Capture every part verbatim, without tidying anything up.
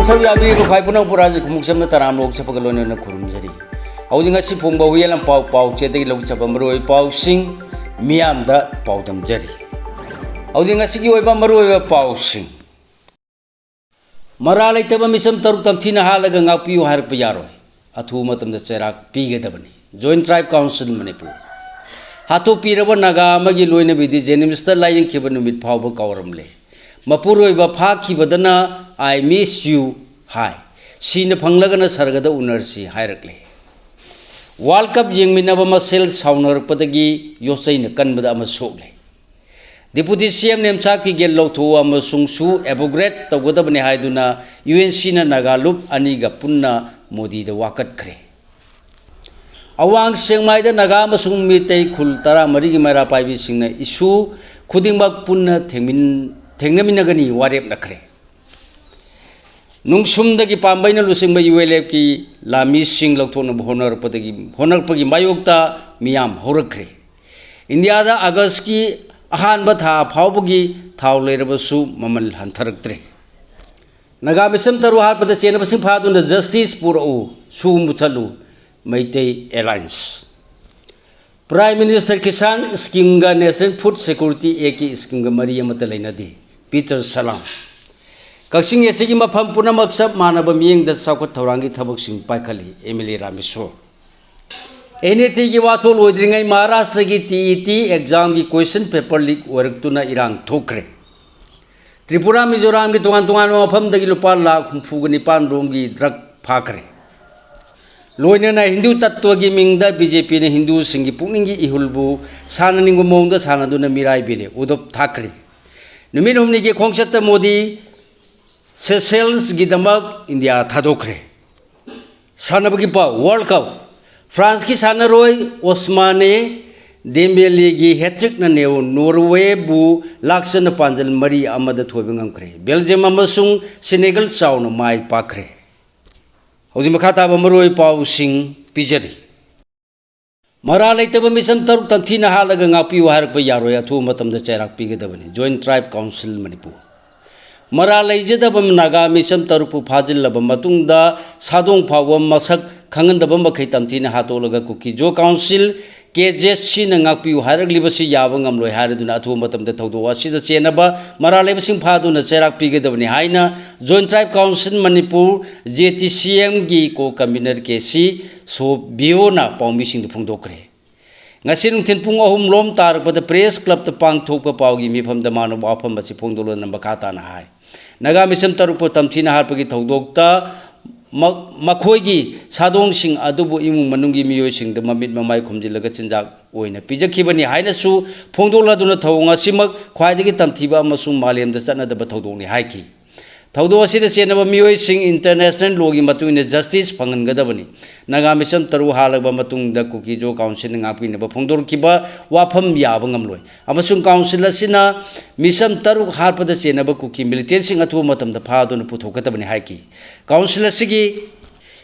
ꯁꯔꯨꯛ ꯌꯥꯕꯤꯔꯤꯕ ꯈ꯭ꯋꯥꯏ ꯄꯨꯝꯅꯃꯛꯄꯨ ꯔꯥꯖ ꯈꯨꯃꯨꯛ ꯆꯝꯅ ꯇꯔꯥꯝꯅ ꯑꯣꯛꯆꯕꯒ ꯂꯣꯏꯅꯅ ꯈꯨꯔꯨꯝꯖꯔꯤ꯫ ꯍꯧꯖꯤꯛ ꯉꯁꯤ ꯐꯣꯡꯕ ꯍꯨꯏꯌꯦꯟ ꯂꯝꯄꯥꯎ ꯄꯥꯎꯆꯦꯗꯒꯤ ꯂꯧꯖꯕ ꯃꯔꯨꯑꯣꯏꯕ ꯄꯥꯎꯁꯤꯡ ꯃꯤꯌꯥꯝꯗ ꯄꯥꯎꯗꯝꯖꯔꯤ꯫ ꯍꯧꯖꯤꯛ ꯉꯁꯤꯒꯤ ꯑꯣꯏꯕ ꯃꯔꯨꯑꯣꯏꯕ ꯄꯥꯎꯁꯤꯡ꯫ ꯃꯔꯥ ꯂꯩꯇꯕ ꯃꯤꯆꯝ ꯇꯔꯨꯛ ꯇꯝꯊꯤꯅ ꯍꯥꯠꯂꯒ ꯉꯥꯛꯄꯤꯌꯨ ꯍꯥꯏꯔꯛꯄ ꯌꯥꯔꯣꯏ꯫ ꯑꯊꯨꯕ ꯃꯇꯝꯗ ꯆꯩꯔꯥꯛ ꯄꯤꯒꯗꯕꯅꯤ꯫ Joint Tribe Council Manipur. ꯍꯥꯠꯇꯣꯛꯄꯤꯔꯕ Naga ꯑꯃꯒꯤ ꯂꯣꯏꯅꯕꯤꯗꯤ ꯖꯦꯅꯤꯝꯁꯇ ꯂꯥꯌꯦꯡꯈꯤꯕ ꯅꯨꯃꯤꯠ ꯐꯥꯎꯕ ꯀꯥꯎꯔꯝꯂꯦ꯫ ꯃꯄꯨꯔꯣꯏꯕ ꯐꯥꯈꯤꯕꯗꯅ "I miss you" ꯍꯥꯏ꯫ ꯁꯤꯅ ꯐꯪꯂꯒꯅ ꯁꯔꯒꯗ ꯎꯅꯔꯁꯤ ꯍꯥꯏꯔꯛꯂꯦ꯫ World Cup ꯌꯦꯡꯃꯤꯟꯅꯕ ꯃꯁꯦꯜ ꯁꯥꯎꯅꯔꯛꯄꯗꯒꯤ ꯌꯣꯠꯆꯩꯅ ꯀꯟꯕꯗ ꯑꯃ ꯁꯣꯛꯂꯦ꯫ Deputy C M ꯅꯦꯝꯆꯥꯛꯀꯤ ꯒꯦꯠ ꯂꯧꯊꯣꯛꯎ ꯑꯃꯁꯨꯡ ꯁꯨ ꯑꯦꯕꯣꯒ꯭ꯔꯦꯠ ꯇꯧꯒꯗꯕꯅꯤ ꯍꯥꯏꯗꯨꯅ U N Cꯅ ꯅꯥꯒꯥ ꯂꯨꯞ ꯑꯅꯤꯒ ꯄꯨꯟꯅ ꯃꯣꯗꯤꯗ ꯋꯥꯀꯠꯈ꯭ꯔꯦ꯫ ꯑꯋꯥꯡ ꯁꯦꯡꯃꯥꯏꯗ ꯅꯥꯒꯥ ꯑꯃꯁꯨꯡ ꯃꯤꯇꯩ ꯈꯨꯜ ꯇꯔꯥꯃꯔꯤꯒꯤ ꯃꯩꯔꯥ ꯄꯥꯏꯕꯤꯁꯤꯡꯅ issue ꯈꯨꯗꯤꯡꯃꯛ ꯄꯨꯟꯅ ꯊꯦꯡꯃꯤꯟ-, ꯊꯦꯡꯅꯃꯤꯟꯅꯒꯅꯤ ꯋꯥꯔꯦꯞꯅꯈ꯭ꯔꯦ꯫ ꯅꯨꯡꯁꯨꯝꯗꯒꯤ ꯄꯥꯝꯕꯩꯅ ꯂꯨꯆꯤꯡꯕ U L Fꯀꯤ ꯂꯥꯟꯃꯤꯁꯤꯡ ꯂꯧꯊꯣꯛꯅꯕ ꯍꯣꯠꯅꯔꯛꯄꯗꯒꯤ, ꯍꯣꯠꯅꯔꯛꯄꯒꯤ ꯃꯥꯌꯣꯛꯇ ꯃꯤꯌꯥꯝ ꯍꯧꯔꯛꯈ꯭ꯔꯦ꯫ ꯏꯟꯗꯤꯌꯥꯗ ꯑꯥꯒꯁꯀꯤ ꯑꯍꯥꯟꯕ ꯊꯥ ꯐꯥꯎꯕꯒꯤ ꯊꯥꯎ ꯂꯩꯔꯕꯁꯨ ꯃꯃꯜ ꯍꯟꯊꯔꯛꯇ꯭ꯔꯦ꯫ ꯅꯥꯒꯥ ꯃꯤꯆꯝ ꯇꯔꯨꯛ ꯍꯥꯠꯄꯗ ꯆꯦꯟꯅꯕꯁꯤꯡ ꯐꯥꯗꯨꯅ justice ꯄꯨꯔꯛꯎ, ꯁꯨ ꯃꯨꯊꯠꯂꯨ, Meitei Alliance꯫ Prime Minister Kisan Schemeꯒ National Food Security Actꯀꯤ schemeꯒ ꯃꯔꯤ ꯑꯃꯠꯇ ꯂꯩꯅꯗꯦ꯫ Peter Salam꯫ ꯀꯛꯆꯤꯡ A Cꯒꯤ ꯃꯐꯝ ꯄꯨꯝꯅꯃꯛ ꯆꯞ ꯃꯥꯟꯅꯕ ꯃꯤꯠꯌꯦꯡꯗ ꯆꯥꯎꯈꯠ ꯊꯧꯔꯥꯡꯒꯤ ꯊꯕꯛꯁꯤꯡ ꯄꯥꯏꯈꯠꯂꯤ, M L A Rameshwor. N E Tꯒꯤ ꯋꯥꯊꯣꯛ ꯂꯣꯏꯗ꯭ꯔꯤꯉꯩ ꯃꯍꯥꯔꯥꯁꯇ꯭ꯔꯒꯤ T E T examꯒꯤ question paper leak ꯑꯣꯏꯔꯛꯇꯨꯅ ꯏꯔꯥꯡ ꯊꯣꯛꯈ꯭ꯔꯦ꯫ ꯇ꯭ꯔꯤꯄꯨꯔꯥ, ꯃꯤꯖꯣꯔꯥꯝꯒꯤ ꯇꯣꯉꯥꯟ ꯇꯣꯉꯥꯟꯕ ꯃꯐꯝꯗꯒꯤ ꯂꯨꯄꯥ ꯂꯥꯈ ꯍꯨꯝꯐꯨꯒ ꯅꯤꯄꯥꯟ ꯔꯣꯝꯒꯤ drug ꯐꯥꯈ꯭ꯔꯦ꯫ ꯂꯣꯏꯅꯅ ꯍꯤꯟꯗꯨ ꯇꯠꯇ꯭ꯋꯒꯤ ꯃꯤꯡꯗ B J Pꯅ ꯍꯤꯟꯗꯨꯁꯤꯡꯒꯤ ꯄꯨꯛꯅꯤꯡꯒꯤ ꯏꯍꯨꯜꯕꯨ ꯁꯥꯟꯅꯅꯤꯡꯕ ꯃꯑꯣꯡꯗ ꯁꯥꯟꯅꯗꯨꯅ ꯃꯤꯔꯥꯏꯕꯤꯔꯦ꯫ ꯎꯗꯙꯕ ꯊꯥꯀ꯭ꯔꯦ꯫ ꯅꯨꯃꯤꯠ ꯍꯨꯝꯅꯤꯒꯤ ꯈꯣꯡꯆꯠꯇ ꯃꯣꯗꯤ ꯁꯦꯁꯦꯜꯁꯒꯤꯗꯃꯛ ꯏꯟꯗꯤꯌꯥ ꯊꯥꯗꯣꯛꯈ꯭ꯔꯦ꯫ ꯁꯥꯟꯅꯕꯒꯤ ꯄꯥꯎ꯫ World Cup꯫ ꯐ꯭ꯔꯥꯟꯁꯀꯤ ꯁꯥꯟꯅꯔꯣꯏ ꯑꯣꯁꯃꯥꯅꯦ ꯗꯦꯝꯕꯦꯂꯦꯒꯤ ꯍꯦꯇ꯭ꯔꯤꯛꯅ ꯅꯦ-, ꯅꯣꯔꯋꯦꯕꯨ ꯂꯥꯛꯆꯅ ꯄꯥꯟꯖꯜ ꯃꯔꯤ ꯑꯃꯗ ꯊꯣꯏꯕ ꯉꯝꯈ꯭ꯔꯦ꯫ ꯕꯦꯜꯖꯤꯌꯝ ꯑꯃꯁꯨꯡ ꯁꯦꯅꯦꯒꯜ ꯆꯥꯎꯅ ꯃꯥꯏ ꯄꯥꯛꯈ꯭ꯔꯦ꯫ ꯍꯧꯖꯤꯛ ꯃꯈꯥ ꯇꯥꯕ ꯃꯔꯨꯑꯣꯏꯕ ꯄꯥꯎꯁꯤꯡ ꯄꯤꯖꯔꯤ꯫ ꯃꯔꯥ ꯂꯩꯇꯕ ꯃꯤꯆꯝ ꯇꯔꯨꯛ ꯇꯝꯊꯤꯅ ꯍꯥꯠꯂꯒ ꯉꯥꯛꯄꯤꯌꯨ ꯍꯥꯏꯔꯛꯄ ꯌꯥꯔꯣꯏ, ꯑꯊꯨꯕ ꯃꯇꯝꯗ ꯆꯩꯔꯥꯛ ꯄꯤꯒꯗꯕꯅꯤ꯫ Joint Tribe Council Manipur. ꯃꯔꯥꯜ ꯂꯩꯖꯗꯕ ꯅꯥꯒꯥ ꯃꯤꯁꯝ ꯇꯔꯨꯛꯄꯨ ꯐꯥꯖꯤꯜꯂꯕ ꯃꯇꯨꯡꯗ ꯁꯥꯗꯣꯡ ꯐꯥꯎꯕ ꯃꯁꯛ ꯈꯪꯍꯟꯗꯕ ꯃꯈꯩ ꯇꯝꯊꯤꯅ ꯍꯥꯠꯇꯣꯛꯂꯒ ꯀꯨꯀꯤ ꯖꯣ ꯀꯥꯎꯟꯁꯤꯜ, ꯀꯦ ꯖꯦ ꯁꯤꯅ ꯉꯥꯛꯄꯤꯌꯨ ꯍꯥꯏꯔꯛꯂꯤꯕꯁꯤ ꯌꯥꯕ ꯉꯝꯂꯣꯏ ꯍꯥꯏꯔꯗꯨꯅ ꯑꯊꯨꯕ ꯃꯇꯝꯗ ꯊꯧꯗꯣꯛ ꯑꯁꯤꯗ ꯆꯦꯟꯅꯕ ꯃꯔꯥꯜ ꯂꯩꯕꯁꯤꯡ ꯐꯥꯗꯨꯅ ꯆꯩꯔꯥꯛ ꯄꯤꯒꯗꯕꯅꯤ ꯍꯥꯏꯅ Joint Tribe Council Manipur, J T C M ꯒꯤ ꯀꯣ ꯀꯟꯚꯤꯅꯔ ꯀꯦ ꯁꯤ ꯁꯣꯕꯤꯌꯣꯅ ꯄꯥꯎꯃꯤꯁꯤꯡꯗ ꯐꯣꯡꯗꯣꯛꯈ꯭ꯔꯦ꯫ ꯉꯁꯤ ꯅꯨꯡꯊꯤꯜ ꯄꯨꯡ ꯑꯍꯨꯝ ꯂꯣꯝ ꯇꯥꯔꯛꯄꯗ ꯄ꯭ꯔꯦꯁ ꯀ꯭ꯂꯕꯇ ꯄꯥꯡꯊꯣꯛꯄ ꯄꯥꯎꯒꯤ ꯃꯤꯐꯝꯗ ꯃꯥꯅ ꯋꯥꯐꯝ ꯑꯁꯤ ꯐꯣꯡꯗꯣꯛꯂꯗꯨꯅ ꯃꯈꯥ ꯇꯥꯅ ꯍꯥꯏ, ꯅꯥꯒꯥ ꯃꯤꯁꯝ ꯇꯔꯨꯛꯄꯨ ꯇꯝꯊꯤꯅ ꯍꯥꯠꯄꯒꯤ ꯊꯧꯗꯣꯛꯇ ꯃ-, ꯃꯈꯣꯏꯒꯤ ꯁꯥꯗꯣꯡꯁꯤꯡ ꯑꯗꯨꯕꯨ ꯏꯃꯨꯡ ꯃꯅꯨꯡꯒꯤ ꯃꯤꯑꯣꯏꯁꯤꯡꯗ ꯃꯃꯤꯠ ꯃꯃꯥꯏ ꯈꯨꯝꯖꯤꯜꯂꯒ ꯆꯤꯟꯖꯥꯛ ꯑꯣꯏꯅ ꯄꯤꯖꯈꯤꯕꯅꯤ ꯍꯥꯏꯅꯁꯨ ꯐꯣꯡꯗꯣꯛꯂꯗꯨꯅ ꯊꯧꯑꯣꯡ ꯑꯁꯤꯃꯛ ꯈ꯭ꯋꯥꯏꯗꯒꯤ ꯇꯝꯊꯤꯕ ꯑꯃꯁꯨꯡ ꯃꯥꯂꯦꯝꯗ ꯆꯠꯅꯗꯕ ꯊꯧꯗꯣꯛꯅꯤ ꯍꯥꯏꯈꯤ꯫ ꯊꯧꯗꯣꯛ ꯑꯁꯤꯗ ꯆꯦꯟꯅꯕ ꯃꯤꯑꯣꯏꯁꯤꯡ international law ꯒꯤ ꯃꯇꯨꯡ ꯏꯟꯅ justice ꯐꯪꯍꯟꯒꯗꯕꯅꯤ꯫ ꯅꯥꯒꯥ ꯃꯤꯁꯝ ꯇꯔꯨꯛ ꯍꯥꯠꯂꯕ ꯃꯇꯨꯡꯗ ꯀꯨꯀꯤ ꯖꯣ ꯀꯥꯎꯟꯁꯤꯜꯅ ꯉꯥꯛꯄꯤꯅꯕ ꯐꯣꯡꯗꯣꯔꯛꯈꯤꯕ ꯋꯥꯐꯝ ꯌꯥꯕ ꯉꯝꯂꯣꯏ, ꯑꯃꯁꯨꯡ ꯀꯥꯎꯟꯁꯤꯜ ꯑꯁꯤꯅ ꯃꯤꯁꯝ ꯇꯔꯨꯛ ꯍꯥꯠꯄꯗ ꯆꯦꯟꯅꯕ ꯀꯨꯀꯤ ꯃꯤꯂꯤꯇꯦꯟꯁꯤꯡ ꯑꯊꯨꯕ ꯃꯇꯝꯗ ꯐꯥꯗꯨꯅ ꯄꯨꯊꯣꯛꯀꯗꯕꯅꯤ ꯍꯥꯏꯈꯤ꯫ ꯀꯥꯎꯟꯁꯤꯜ ꯑꯁꯤꯒꯤ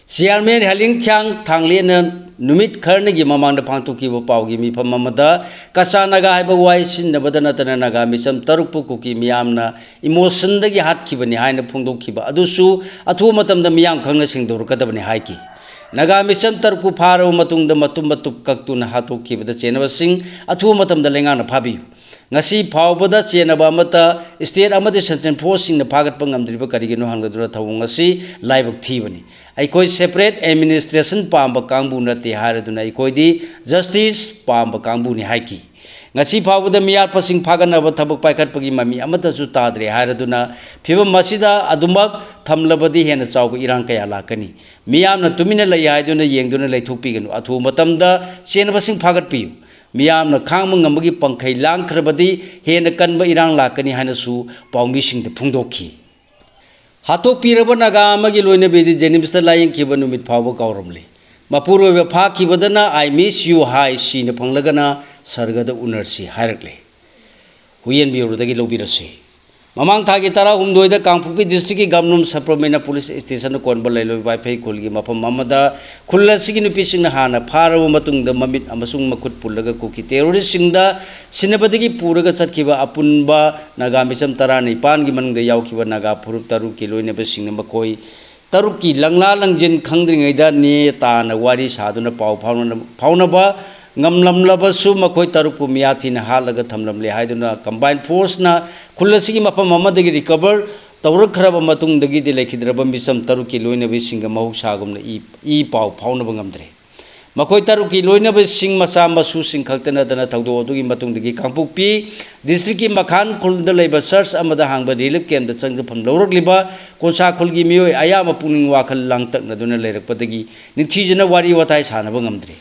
ꯆꯤꯌꯥꯔꯃꯦꯟ ꯍꯦꯂꯤꯡ ꯊ꯭ꯌꯥꯡ ꯊꯥꯡꯂꯦꯟꯅ ꯅꯨꯃꯤꯠ ꯈꯔꯅꯤꯒꯤ ꯃꯃꯥꯡꯗ ꯄꯥꯡꯊꯣꯛꯈꯤꯕ ꯄꯥꯎꯒꯤ ꯃꯤꯐꯝ ꯑꯃꯗ ꯀꯆꯥ ꯅꯥꯒꯥ ꯍꯥꯏꯕ ꯋꯥꯍꯩ ꯁꯤꯖꯤꯟꯅꯕꯗ ꯅꯠꯇꯅ ꯅꯥꯒꯥ ꯃꯤꯁꯝ ꯇꯔꯨꯛꯄꯨ ꯀꯨꯀꯤ ꯃꯤꯌꯥꯝꯅ emotion ꯗꯒꯤ ꯍꯥꯠꯈꯤꯕꯅꯤ ꯍꯥꯏꯅ ꯐꯣꯡꯗꯣꯛꯈꯤꯕ ꯑꯗꯨꯁꯨ ꯑꯊꯨꯕ ꯃꯇꯝꯗ ꯃꯤꯌꯥꯝ ꯈꯪꯅ ꯁꯦꯡꯗꯣꯔꯛꯀꯗꯕꯅꯤ ꯍꯥꯏꯈꯤ꯫ ꯅꯥꯒꯥ ꯃꯤꯁꯝ ꯇꯔꯨꯛꯄꯨ ꯐꯥꯔꯕ ꯃꯇꯨꯡꯗ ꯃꯇꯨꯝ ꯃꯇꯨꯞ ꯀꯛꯇꯨꯅ ꯍꯥꯠꯇꯣꯛꯈꯤꯕꯗ ꯆꯦꯟꯅꯕꯁꯤꯡ ꯑꯊꯨꯕ ꯃꯇꯝꯗ ꯂꯩꯉꯥꯛꯅ ꯐꯥꯕꯤꯌꯨ꯫ ꯉꯁꯤ ꯐꯥꯎꯕꯗ ꯆꯦꯟꯅꯕ ꯑꯃꯠꯇ state ꯑꯃꯗꯤ central force ꯁꯤꯡꯅ ꯐꯥꯒꯠꯄ ꯉꯝꯗ꯭ꯔꯤꯕ ꯀꯔꯤꯒꯤꯅꯣ ꯍꯪꯂꯗꯨꯅ ꯊꯧꯑꯣꯡ ꯑꯁꯤ ꯂꯥꯏꯕꯛ ꯊꯤꯕꯅꯤ꯫ ꯑꯩꯈꯣꯏ separate administration ꯄꯥꯝꯕ ꯀꯥꯡꯕꯨ ꯅꯠꯇꯦ ꯍꯥꯏꯔꯗꯨꯅ ꯑꯩꯈꯣꯏꯗꯤ justice ꯄꯥꯝꯕ ꯀꯥꯡꯕꯨꯅꯤ ꯍꯥꯏꯈꯤ꯫ ꯉꯁꯤ ꯐꯥꯎꯕꯗ ꯃꯤꯌꯥꯠꯄꯁꯤꯡ ꯐꯥꯒꯠꯅꯕ ꯊꯕꯛ ꯄꯥꯏꯈꯠꯄꯒꯤ ꯃꯃꯤ ꯑꯃꯠꯇꯁꯨ ꯇꯥꯗ꯭ꯔꯦ ꯍꯥꯏꯔꯗꯨꯅ ꯐꯤꯕꯝ ꯑꯁꯤꯗ ꯑꯗꯨꯃꯛ ꯊꯝꯂꯕꯗꯤ ꯍꯦꯟꯅ ꯆꯥꯎꯕ ꯏꯔꯥꯡ ꯀꯌꯥ ꯂꯥꯛꯀꯅꯤ꯫ ꯃꯤꯌꯥꯝꯅ ꯇꯨꯃꯤꯟꯅ ꯂꯩ ꯍꯥꯏꯗꯨꯅ ꯌꯦꯡꯗꯨꯅ ꯂꯩꯊꯣꯛꯄꯤꯒꯅꯨ꯫ ꯑꯊꯨꯕ ꯃꯇꯝꯗ ꯆꯦꯟꯅꯕꯁꯤꯡ ꯐꯥꯒꯠꯄꯤꯌꯨ꯫ ꯃꯤꯌꯥꯝꯅ ꯈꯥꯡꯕ ꯉꯝꯕꯒꯤ ꯄꯪꯈꯩ ꯂꯥꯡꯈ꯭ꯔꯕꯗꯤ ꯍꯦꯟꯅ ꯀꯟꯕ ꯏꯔꯥꯡ ꯂꯥꯛꯀꯅꯤ ꯍꯥꯏꯅꯁꯨ ꯄꯥꯎꯃꯤꯁꯤꯡꯗ ꯐꯣꯡꯗꯣꯛꯈꯤ꯫ ꯍꯥꯠꯇꯣꯛꯄꯤꯔꯕ ꯅꯥꯒꯥ ꯑꯃꯒꯤ ꯂꯣꯏꯅꯕꯤꯗꯤ ꯖꯦꯅꯤꯝꯁꯇ ꯂꯥꯌꯦꯡꯈꯤꯕ ꯅꯨꯃꯤꯠ ꯐꯥꯎꯕ ꯀꯥꯎꯔꯝꯂꯦ꯫ ꯃꯄꯨꯔꯣꯏꯕ ꯐꯥꯈꯤꯕꯗꯅ "I miss you" ꯍꯥꯏ, ꯁꯤꯅ ꯐꯪꯂꯒꯅ "ꯁꯔꯒꯗ ꯎꯅꯔꯁꯤ" ꯍꯥꯏꯔꯛꯂꯦ꯫ ꯍꯨꯌꯦꯟ ꯕ꯭ꯌꯨꯔꯣꯗꯒꯤ ꯂꯧꯕꯤꯔꯁꯤ꯫ ꯃꯃꯥꯡ ꯊꯥꯒꯤ ꯇꯔꯥꯍꯨꯝꯗꯣꯏꯗ ꯀꯥꯡꯄꯣꯛꯄꯤ ꯗꯤꯁꯇ꯭ꯔꯤꯛꯀꯤ ꯒꯝꯅꯨꯝ ꯁꯕ ꯄ꯭ꯔꯣꯚꯤꯟꯁ ꯄꯨꯂꯤꯁ ꯁ꯭ꯇꯦꯁꯟꯗ ꯀꯣꯟꯕ ꯂꯩꯂꯣꯏ ꯋꯥꯏꯐꯩ ꯈꯨꯜꯒꯤ ꯃꯐꯝ ꯑꯃꯗ ꯈꯨꯜ ꯑꯁꯤꯒꯤ ꯅꯨꯄꯤꯁꯤꯡꯅ ꯍꯥꯟꯅ ꯐꯥꯔꯕ ꯃꯇꯨꯡꯗ ꯃꯃꯤꯠ ꯑꯃꯁꯨꯡ ꯃꯈꯨꯠ ꯄꯨꯜꯂꯒ ꯀꯨꯀꯤ ꯇꯦꯔꯣꯔꯤꯁꯁꯤꯡꯗ ꯁꯤꯟꯅꯕꯗꯒꯤ ꯄꯨꯔꯒ ꯆꯠꯈꯤꯕ ꯑꯄꯨꯟꯕ ꯅꯥꯒꯥ ꯃꯤꯆꯝ ꯇꯔꯥꯅꯤꯄꯥꯟꯒꯤ ꯃꯅꯨꯡꯗ ꯌꯥꯎꯈꯤꯕ ꯅꯥꯒꯥ ꯐꯨꯔꯨꯞ ꯇꯔꯨꯛꯀꯤ ꯂꯣꯏꯅꯕꯁꯤꯡꯅ ꯃꯈꯣꯏ ꯇꯔꯨꯛꯀꯤ ꯂꯪꯂꯥ ꯂꯪꯖꯤꯟ ꯈꯪꯗ꯭ꯔꯤꯉꯩꯗ ꯅꯦ ꯇꯥꯅ ꯋꯥꯔꯤ ꯁꯥꯗꯨꯅ ꯄꯥꯎ ꯐꯥꯎꯅ-, ꯐꯥꯎꯅꯕ ꯉꯝꯂꯝꯂꯕꯁꯨ ꯃꯈꯣꯏ ꯇꯔꯨꯛꯄꯨ ꯃꯤꯌꯥꯊꯤꯅ ꯍꯥꯠꯂꯒ ꯊꯝꯂꯝꯂꯦ ꯍꯥꯏꯗꯨꯅ ꯀꯝꯕꯥꯏꯟ ꯐꯣꯔꯁꯅ ꯈꯨꯜ ꯑꯁꯤꯒꯤ ꯃꯐꯝ ꯑꯃꯗꯒꯤ ꯔꯤꯀꯚꯔ ꯇꯧꯔꯛꯈ꯭ꯔꯕ ꯃꯇꯨꯡꯗꯒꯤꯗꯤ ꯂꯩꯈꯤꯗ꯭ꯔꯕ ꯃꯤꯆꯝ ꯇꯔꯨꯛꯀꯤ ꯂꯣꯏꯅꯕꯤꯁꯤꯡꯒ ꯃꯍꯧꯁꯥꯒꯨꯝꯅ ꯏ, ꯏ ꯄꯥꯎ ꯐꯥꯎꯅꯕ ꯉꯝꯗ꯭ꯔꯦ꯫ ꯃꯈꯣꯏ ꯇꯔꯨꯛꯀꯤ ꯂꯣꯏꯅꯕꯁꯤꯡ ꯃꯆꯥ ꯃꯁꯨꯁꯤꯡ ꯈꯛꯇ ꯅꯠꯇꯅ ꯊꯧꯗꯣꯛ ꯑꯗꯨꯒꯤ ꯃꯇꯨꯡꯗꯒꯤ ꯀꯥꯡꯄꯣꯛꯄꯤ ꯗꯤꯁꯇ꯭ꯔꯤꯛꯀꯤ ꯃꯈꯥꯟ ꯈꯨꯜꯗ ꯂꯩꯕ ꯆꯔꯆ ꯑꯃꯗ ꯍꯥꯡꯕ ꯔꯤꯂꯤꯐ ꯀꯦꯝꯞꯇ ꯆꯪꯖꯐꯝ ꯂꯧꯔꯛꯂꯤꯕ ꯀꯣꯟꯁꯥ ꯈꯨꯜꯒꯤ ꯃꯤꯑꯣꯏ ꯑꯌꯥꯝꯕ ꯄꯨꯛꯅꯤꯡ ꯋꯥꯈꯜ ꯂꯥꯡꯇꯛꯅꯗꯨꯅ ꯂꯩꯔꯛꯄꯗꯒꯤ ꯅꯤꯡꯊꯤꯖꯅ ꯋꯥꯔꯤ ꯋꯥꯇꯥꯏ ꯁꯥꯟꯅꯕ ꯉꯝꯗ꯭ꯔꯦ꯫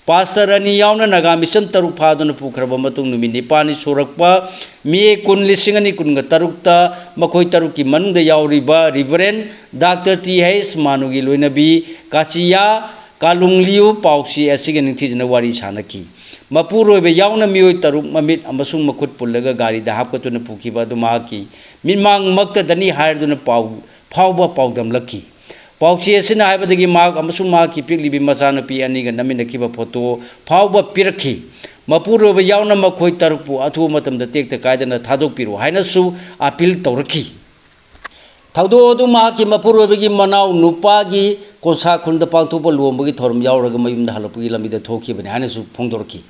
ꯄꯥꯁꯇꯔ ꯑꯅꯤ ꯌꯥꯎꯅ ꯅꯥꯒꯥ ꯃꯤꯆꯝ ꯇꯔꯨꯛ ꯐꯥꯗꯨꯅ ꯄꯨꯈ꯭ꯔꯕ ꯃꯇꯨꯡ ꯅꯨꯃꯤꯠ ꯅꯤꯄꯥꯜꯅꯤ ꯁꯨꯔꯛꯄ ꯃꯦ ꯀꯨꯟ, ꯂꯤꯁꯤꯡ ꯑꯅꯤ ꯀꯨꯟꯒ ꯇꯔꯨꯛꯇ ꯃꯈꯣꯏ ꯇꯔꯨꯛꯀꯤ ꯃꯅꯨꯡꯗ ꯌꯥꯎꯔꯤꯕ ꯔꯤꯚꯔꯦꯟ ꯗꯥꯛꯇꯔ ꯇꯤ ꯍꯩꯆ ꯃꯥꯅꯨꯒꯤ ꯂꯣꯏꯅꯕꯤ ꯀꯥꯆꯤꯌꯥ ꯀꯥꯂꯨꯡꯂꯤꯌꯨ ꯄꯥꯎꯆꯦ ꯑꯁꯤꯒꯤ ꯅꯤꯡꯊꯤꯖꯅ ꯋꯥꯔꯤ ꯁꯥꯅꯈꯤ꯫ ꯃꯄꯨꯔꯣꯏꯕ ꯌꯥꯎꯅ ꯃꯤꯑꯣꯏ ꯇꯔꯨꯛ ꯃꯃꯤꯠ ꯑꯃꯁꯨꯡ ꯃꯈꯨꯠ ꯄꯨꯜꯂꯒ ꯒꯥꯔꯤꯗ ꯍꯥꯞꯀꯠꯇꯨꯅ ꯄꯨꯈꯤꯕ ꯑꯗꯨ ꯃꯍꯥꯛꯀꯤ ꯃꯤꯠꯃꯥꯡꯃꯛꯇꯗꯅꯤ ꯍꯥꯏꯗꯨꯅ ꯄꯥꯎ ꯐꯥꯎꯕ ꯄꯥꯎꯗꯝꯂꯛꯈꯤ꯫ ꯄꯥꯎꯆꯦ ꯑꯁꯤꯅ ꯍꯥꯏꯕꯗꯒꯤ ꯃꯍꯥꯛ ꯑꯃꯁꯨꯡ ꯃꯍꯥꯛꯀꯤ ꯄꯤꯛꯂꯤꯕꯤ ꯃꯆꯥꯅꯨꯄꯤ ꯑꯅꯤꯒ ꯅꯝꯃꯤꯟꯅꯈꯤꯕ ꯐꯣꯇꯣ ꯐꯥꯎꯕ ꯄꯤꯔꯛꯈꯤ꯫ ꯃꯄꯨꯔꯣꯏꯕ ꯌꯥꯎꯅ ꯃꯈꯣꯏ ꯇꯔꯨꯛꯄꯨ ꯑꯊꯨꯕ ꯃꯇꯝꯗ ꯇꯦꯛꯇ ꯀꯥꯏꯗꯅ ꯊꯥꯗꯣꯛꯄꯤꯔꯣ ꯍꯥꯏꯅꯁꯨ ꯑꯥꯄꯤꯜ ꯇꯧꯔꯛꯈꯤ꯫ ꯊꯧꯗꯣꯛ ꯑꯗꯨ ꯃꯍꯥꯛꯀꯤ ꯃꯄꯨꯔꯣꯏꯕꯒꯤ ꯃꯅꯥꯎ ꯅꯨꯄꯥꯒꯤ ꯀꯣꯟꯁꯥ ꯈꯨꯜꯗ ꯄꯥꯡꯊꯣꯛꯄ ꯂꯨꯍꯣꯡꯕꯒꯤ ꯊꯧꯔꯝ ꯌꯥꯎꯔꯒ ꯃꯌꯨꯝꯗ ꯍꯜꯂꯛꯄꯒꯤ ꯂꯝꯕꯤꯗ ꯊꯣꯛꯈꯤꯕꯅꯤ ꯍꯥꯏꯅꯁꯨ ꯐꯣꯡꯗꯣꯔꯛꯈꯤ꯫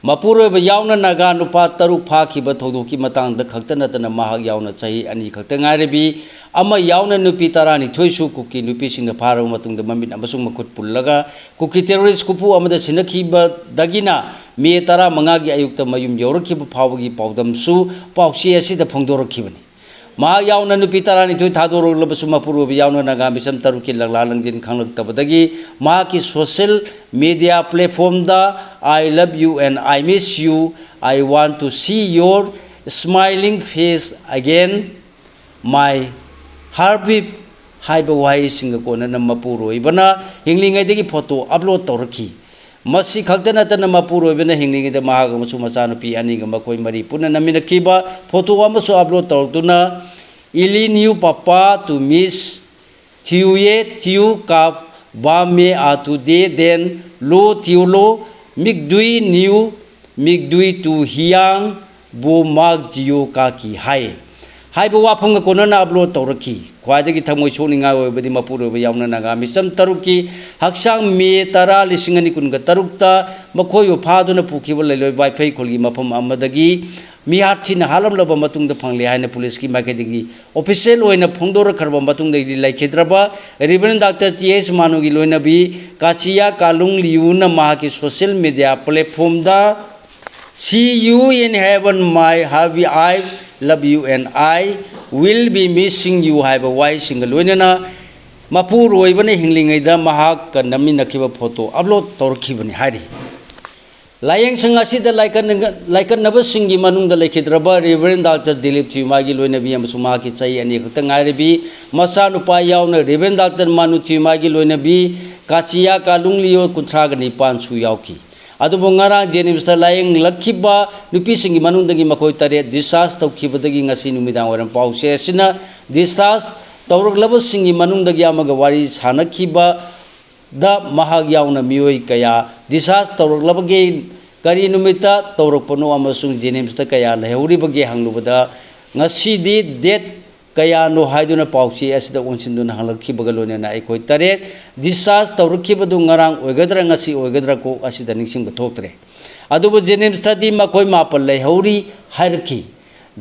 ꯃꯄꯨꯔꯣꯏꯕ ꯌꯥꯎꯅ ꯅꯥꯒꯥ ꯅꯨꯄꯥ ꯇꯔꯨꯛ ꯐꯥꯈꯤꯕ ꯊꯧꯗꯣꯛꯀꯤ ꯃꯇꯥꯡꯗ ꯈꯛꯇ ꯅꯠꯇꯅ ꯃꯍꯥꯛ ꯌꯥꯎꯅ ꯆꯍꯤ ꯑꯅꯤ ꯈꯛꯇ ꯉꯥꯏꯔꯕꯤ ꯑꯃ ꯌꯥꯎꯅ ꯅꯨꯄꯤ ꯇꯔꯥꯅꯤꯊꯣꯏꯁꯨ ꯀꯨꯀꯤ ꯅꯨꯄꯤꯁꯤꯡꯅ ꯐꯥꯔꯕ ꯃꯇꯨꯡꯗ ꯃꯃꯤꯠ ꯑꯃꯁꯨꯡ ꯃꯈꯨꯠ ꯄꯨꯜꯂꯒ ꯀꯨꯀꯤ ꯇꯦꯔꯣꯔꯤꯁ ꯈꯨꯐꯨ ꯑꯃꯗ ꯁꯤꯟꯅꯈꯤꯕꯗꯒꯤꯅ ꯃꯦ ꯇꯔꯥꯃꯉꯥꯒꯤ ꯑꯌꯨꯛꯇ ꯃꯌꯨꯝ ꯌꯧꯔꯛꯈꯤꯕ ꯐꯥꯎꯕꯒꯤ ꯄꯥꯎꯗꯝꯁꯨ ꯄꯥꯎꯆꯦ ꯑꯁꯤꯗ ꯐꯣꯡꯗꯣꯔꯛꯈꯤꯕꯅꯤ꯫ ꯃꯍꯥꯛ ꯌꯥꯎꯅ ꯅꯨꯄꯤ ꯇꯔꯥꯅꯤꯊꯣꯏ ꯊꯥꯗꯣꯔꯛꯂꯕꯁꯨ ꯃꯄꯨꯔꯣꯏꯕ ꯌꯥꯎꯅ ꯅꯥꯒꯥ ꯃꯤꯆꯝ ꯇꯔꯨꯛꯀꯤ ꯂꯪꯂꯥ ꯂꯪꯖꯤꯟ ꯈꯪꯂꯛꯇꯕꯗꯒꯤ ꯃꯍꯥꯛꯀꯤ ꯁꯣꯁꯦꯜ ꯃꯤꯗꯤꯌꯥ ꯄ꯭ꯂꯦꯠꯐꯣꯝꯗ "I love you and I miss you, I want to see your smiling face again, my heartbeat" ꯍꯥꯏꯕ ꯋꯥꯍꯩꯁꯤꯡꯒ ꯀꯣꯟꯅꯅ ꯃꯄꯨꯔꯣꯏꯕꯅ ꯍꯤꯡꯂꯤꯉꯩꯗꯒꯤ ꯐꯣꯇꯣ ꯑꯞꯂꯣꯗ ꯇꯧꯔꯛꯈꯤ꯫ ꯃꯁꯤ ꯈꯛꯇ ꯅꯠꯇꯅ ꯃꯄꯨꯔꯣꯏꯕꯅ ꯍꯤꯡꯂꯤꯉꯩꯗ ꯃꯍꯥꯛ ꯑꯃꯁꯨꯡ ꯃꯆꯥꯅꯨꯄꯤ ꯑꯅꯤꯒ ꯃꯈꯣꯏ ꯃꯔꯤ ꯄꯨꯟꯅ ꯅꯝꯃꯤꯟꯅꯈꯤꯕ ꯐꯣꯇꯣ ꯑꯃꯁꯨ upload ꯇꯧꯔꯛꯇꯨꯅ, "Ili new papa to miss thiuye thiu kap bame atu de den lo thiulo mikdui niu mikdui tu hiang bo mak jiu kaki hai" ꯍꯥꯏꯕ ꯋꯥꯐꯝꯒ ꯀꯣꯟꯅꯅ ꯑꯞꯂꯣꯗ ꯇꯧꯔꯛꯈꯤ꯫ ꯈ꯭ꯋꯥꯏꯗꯒꯤ ꯊꯃꯣꯏ ꯁꯣꯛꯅꯤꯡꯉꯥꯏ ꯑꯣꯏꯕꯗꯤ ꯃꯄꯨꯔꯣꯏꯕ ꯌꯥꯎꯅ ꯅꯥꯒꯥ ꯃꯤꯆꯝ ꯇꯔꯨꯛꯀꯤ ꯍꯛꯆꯥꯡ ꯃꯦ ꯇꯔꯥ, ꯂꯤꯁꯤꯡ ꯑꯅꯤ ꯀꯨꯟꯒ ꯇꯔꯨꯛꯇ ꯃꯈꯣꯏꯕꯨ ꯐꯥꯗꯨꯅ ꯄꯨꯈꯤꯕ ꯂꯩꯂꯣꯏ ꯋꯥꯏꯐꯩ ꯈꯨꯜꯒꯤ ꯃꯐꯝ ꯑꯃꯗꯒꯤ ꯃꯤꯍꯥꯠ ꯊꯤꯅ ꯍꯥꯠꯂꯝꯂꯕ ꯃꯇꯨꯡꯗ ꯐꯪꯂꯦ ꯍꯥꯏꯅ ꯄꯨꯂꯤꯁꯀꯤ ꯃꯥꯏꯀꯩꯗꯒꯤ ꯑꯣꯐꯤꯁꯤꯌꯦꯜ ꯑꯣꯏꯅ ꯐꯣꯡꯗꯣꯔꯛꯈ꯭ꯔꯕ ꯃꯇꯨꯡꯗꯒꯤꯗꯤ ꯂꯩꯈꯤꯗ꯭ꯔꯕ ꯔꯦꯚꯔꯦꯟ ꯗꯥꯛꯇꯔ ꯇꯤ ꯑꯦꯁ ꯃꯥꯅꯨꯒꯤ ꯂꯣꯏꯅꯕꯤ ꯀꯥꯆꯤꯌꯥ ꯀꯥꯂꯨꯡ ꯂꯤꯌꯨꯅ ꯃꯍꯥꯛꯀꯤ ꯁꯣꯁꯤꯌꯦꯜ ꯃꯤꯗꯤꯌꯥ ꯄ꯭ꯂꯦꯠꯐꯣꯝꯗ "See you in heaven, my hubby, I love you and I will be missing you" ꯍꯥꯏꯕ ꯋꯥꯍꯩꯁꯤꯡꯒ ꯂꯣꯏꯅꯅ ꯃꯄꯨꯔꯣꯏꯕꯅ ꯍꯤꯡꯂꯤꯉꯩꯗ ꯃꯍꯥꯛꯀ ꯅꯝꯃꯤꯟꯅꯈꯤꯕ ꯐꯣꯇꯣ ꯑꯞꯂꯣꯗ ꯇꯧꯔꯛꯈꯤꯕꯅꯤ ꯍꯥꯏꯔꯤ꯫ ꯂꯥꯏꯌꯦꯡꯁꯪ ꯑꯁꯤꯗ ꯂꯥꯏꯀꯠꯅ-, ꯂꯥꯏꯀꯠꯅꯕꯁꯤꯡꯒꯤ ꯃꯅꯨꯡꯗ ꯂꯩꯈꯤꯗ꯭ꯔꯕ ꯔꯦꯚꯔꯦꯟ ꯗꯥꯛꯇꯔ ꯗꯤꯂꯤꯞ ꯊꯤꯌꯨꯃꯥꯒꯤ ꯂꯣꯏꯅꯕꯤ ꯑꯃꯁꯨꯡ ꯃꯍꯥꯛꯀꯤ ꯆꯍꯤ ꯑꯅꯤ ꯈꯛꯇ ꯉꯥꯏꯔꯕꯤ ꯃꯆꯥꯅꯨꯄꯥ ꯌꯥꯎꯅ ꯔꯦꯚꯔꯦꯟ ꯗꯥꯛꯇꯔ ꯃꯥꯅꯨ ꯊꯤꯌꯨꯃꯥꯒꯤ ꯂꯣꯏꯅꯕꯤ ꯀꯥꯆꯤꯌꯥ ꯀꯥꯂꯨꯡ ꯂꯤꯌꯣ ꯀꯨꯟꯊ꯭ꯔꯥꯒ ꯅꯤꯄꯥꯟꯁꯨ ꯌꯥꯎꯈꯤ꯫ ꯑꯗꯨꯕꯨ ꯉꯔꯥꯡ ꯖꯦꯅꯤꯝꯁꯇ ꯂꯥꯌꯦꯡꯂꯛꯈꯤꯕ ꯅꯨꯄꯤꯁꯤꯡꯒꯤ ꯃꯅꯨꯡꯗꯒꯤ ꯃꯈꯣꯏ ꯇꯔꯦꯠ ꯗꯤꯁꯆꯥꯔꯖ ꯇꯧꯈꯤꯕꯗꯒꯤ ꯉꯁꯤ ꯅꯨꯃꯤꯗꯥꯡ ꯋꯥꯏꯔꯝ ꯄꯥꯎꯆꯦ ꯑꯁꯤꯅ ꯗꯤꯁꯆꯥꯔꯖ ꯇꯧꯔꯛꯂꯕꯁꯤꯡꯒꯤ ꯃꯅꯨꯡꯗꯒꯤ ꯑꯃꯒ ꯋꯥꯔꯤ ꯁꯥꯅꯈꯤꯕꯗ ꯃꯍꯥꯛ ꯌꯥꯎꯅ ꯃꯤꯑꯣꯏ ꯀꯌꯥ ꯗꯤꯁꯆꯥꯔꯖ ꯇꯧꯔꯛꯂꯕꯒꯦ, ꯀꯔꯤ ꯅꯨꯃꯤꯠꯇ ꯇꯧꯔꯛꯄꯅꯣ ꯑꯃꯁꯨꯡ ꯖꯦꯅꯤꯝꯁꯇ ꯀꯌꯥ ꯂꯩꯍꯧꯔꯤꯕꯒꯦ ꯍꯪꯂꯨꯕꯗ, ꯉꯁꯤꯗꯤ ꯗꯦꯠ ꯀꯌꯥꯅꯣ ꯍꯥꯏꯗꯨꯅ ꯄꯥꯎꯆꯦ ꯑꯁꯤꯗ ꯑꯣꯟꯁꯤꯟꯗꯨꯅ ꯍꯪꯂꯛꯈꯤꯕꯒ ꯂꯣꯏꯅꯅ ꯑꯩꯈꯣꯏ ꯇꯔꯦꯠ ꯗꯤꯁꯆꯥꯔꯖ ꯇꯧꯔꯛꯈꯤꯕꯗꯨ ꯉꯔꯥꯡ ꯑꯣꯏꯒꯗ꯭ꯔꯥ ꯉꯁꯤ ꯑꯣꯏꯒꯗ꯭ꯔꯥ ꯀꯣꯛ ꯑꯁꯤꯗ ꯅꯤꯡꯁꯤꯡꯕ ꯊꯣꯛꯇ꯭ꯔꯦ꯫ ꯑꯗꯨꯕꯨ ꯖꯦꯅꯤꯝꯁꯇꯗꯤ ꯃꯈꯣꯏ ꯃꯥꯄꯜ ꯂꯩꯍꯧꯔꯤ ꯍꯥꯏꯔꯛꯈꯤ꯫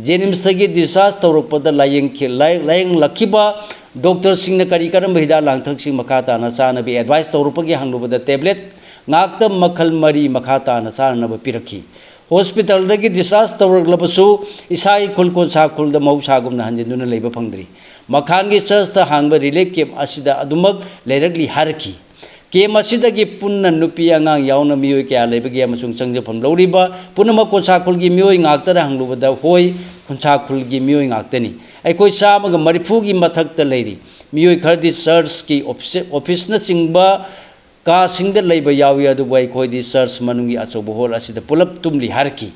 ꯖꯦꯅꯤꯝꯁꯇꯒꯤ ꯗꯤꯁꯆꯥꯔꯖ ꯇꯧꯔꯛꯄꯗ ꯂꯥꯌꯦꯡꯈꯤ-, ꯂꯥꯌꯦꯡ-, ꯂꯥꯌꯦꯡꯂꯛꯈꯤꯕ ꯗꯣꯛꯇꯔꯁꯤꯡꯅ ꯀꯔꯤ ꯀꯔꯝꯕ ꯍꯤꯗꯥꯛ ꯂꯥꯡꯊꯛꯁꯤꯡ ꯃꯈꯥ ꯇꯥꯅ ꯆꯥꯅꯕꯤ ꯑꯦꯗꯚꯥꯏꯁ ꯇꯧꯔꯛꯄꯒꯦ ꯍꯪꯂꯨꯕꯗ ꯇꯦꯕ꯭ꯂꯦꯠ ꯉꯥꯛꯇ ꯃꯈꯜ ꯃꯔꯤ ꯃꯈꯥ ꯇꯥꯅ ꯆꯥꯅꯅꯕ ꯄꯤꯔꯛꯈꯤ꯫ ꯍꯣꯁꯄꯤꯇꯥꯜꯗꯒꯤ ꯗꯤꯁꯆꯥꯔꯖ ꯇꯧꯔꯛꯂꯕꯁꯨ ꯏꯁꯥꯒꯤ ꯈꯨꯜ ꯀꯣꯟꯁꯥ ꯈꯨꯜꯗ ꯃꯍꯧꯁꯥꯒꯨꯝꯅ ꯍꯟꯖꯤꯟꯗꯨꯅ ꯂꯩꯕ ꯐꯪꯗ꯭ꯔꯤ꯫ ꯃꯈꯥꯟꯒꯤ ꯆꯔꯆꯇ ꯍꯥꯡꯕ ꯔꯤꯂꯤꯐ ꯀꯦꯝꯞ ꯑꯁꯤꯗ ꯑꯗꯨꯃꯛ ꯂꯩꯔꯛꯂꯤ ꯍꯥꯏꯔꯛꯈꯤ꯫ ꯀꯦꯝꯞ ꯑꯁꯤꯗꯒꯤ ꯄꯨꯟꯅ ꯅꯨꯄꯤ ꯑꯉꯥꯡ ꯌꯥꯎꯅ ꯃꯤꯑꯣꯏ ꯀꯌꯥ ꯂꯩꯕꯒꯦ ꯑꯃꯁꯨꯡ ꯆꯪꯖꯐꯝ ꯂꯧꯔꯤꯕ ꯄꯨꯝꯅꯃꯛ ꯀꯣꯟꯁꯥ ꯈꯨꯜꯒꯤ ꯃꯤꯑꯣꯏ ꯉꯥꯛꯇꯔ ꯍꯪꯂꯨꯕꯗ ꯍꯣꯏ, ꯀꯣꯟꯁꯥ ꯈꯨꯜꯒꯤ ꯃꯤꯑꯣꯏ ꯉꯥꯛꯇꯅꯤ꯫ ꯑꯩꯈꯣꯏ ꯆꯥꯝꯃꯒ ꯃꯔꯤꯐꯨꯒꯤ ꯃꯊꯛꯇ ꯂꯩꯔꯤ꯫ ꯃꯤꯑꯣꯏ ꯈꯔꯗꯤ ꯆꯔꯆꯀꯤ ꯑꯣꯐꯤꯁ-, ꯑꯣꯐꯤꯁꯅꯆꯤꯡꯕ ꯀꯥꯁꯤꯡꯗ ꯂꯩꯕ ꯌꯥꯎꯏ, ꯑꯗꯨꯕꯨ ꯑꯩꯈꯣꯏꯗꯤ ꯆꯔꯆ ꯃꯅꯨꯡꯒꯤ ꯑꯆꯧꯕ ꯍꯣꯜ ꯑꯁꯤꯗ ꯄꯨꯂꯞ ꯇꯨꯝꯂꯤ" ꯍꯥꯏꯔꯛꯈꯤ꯫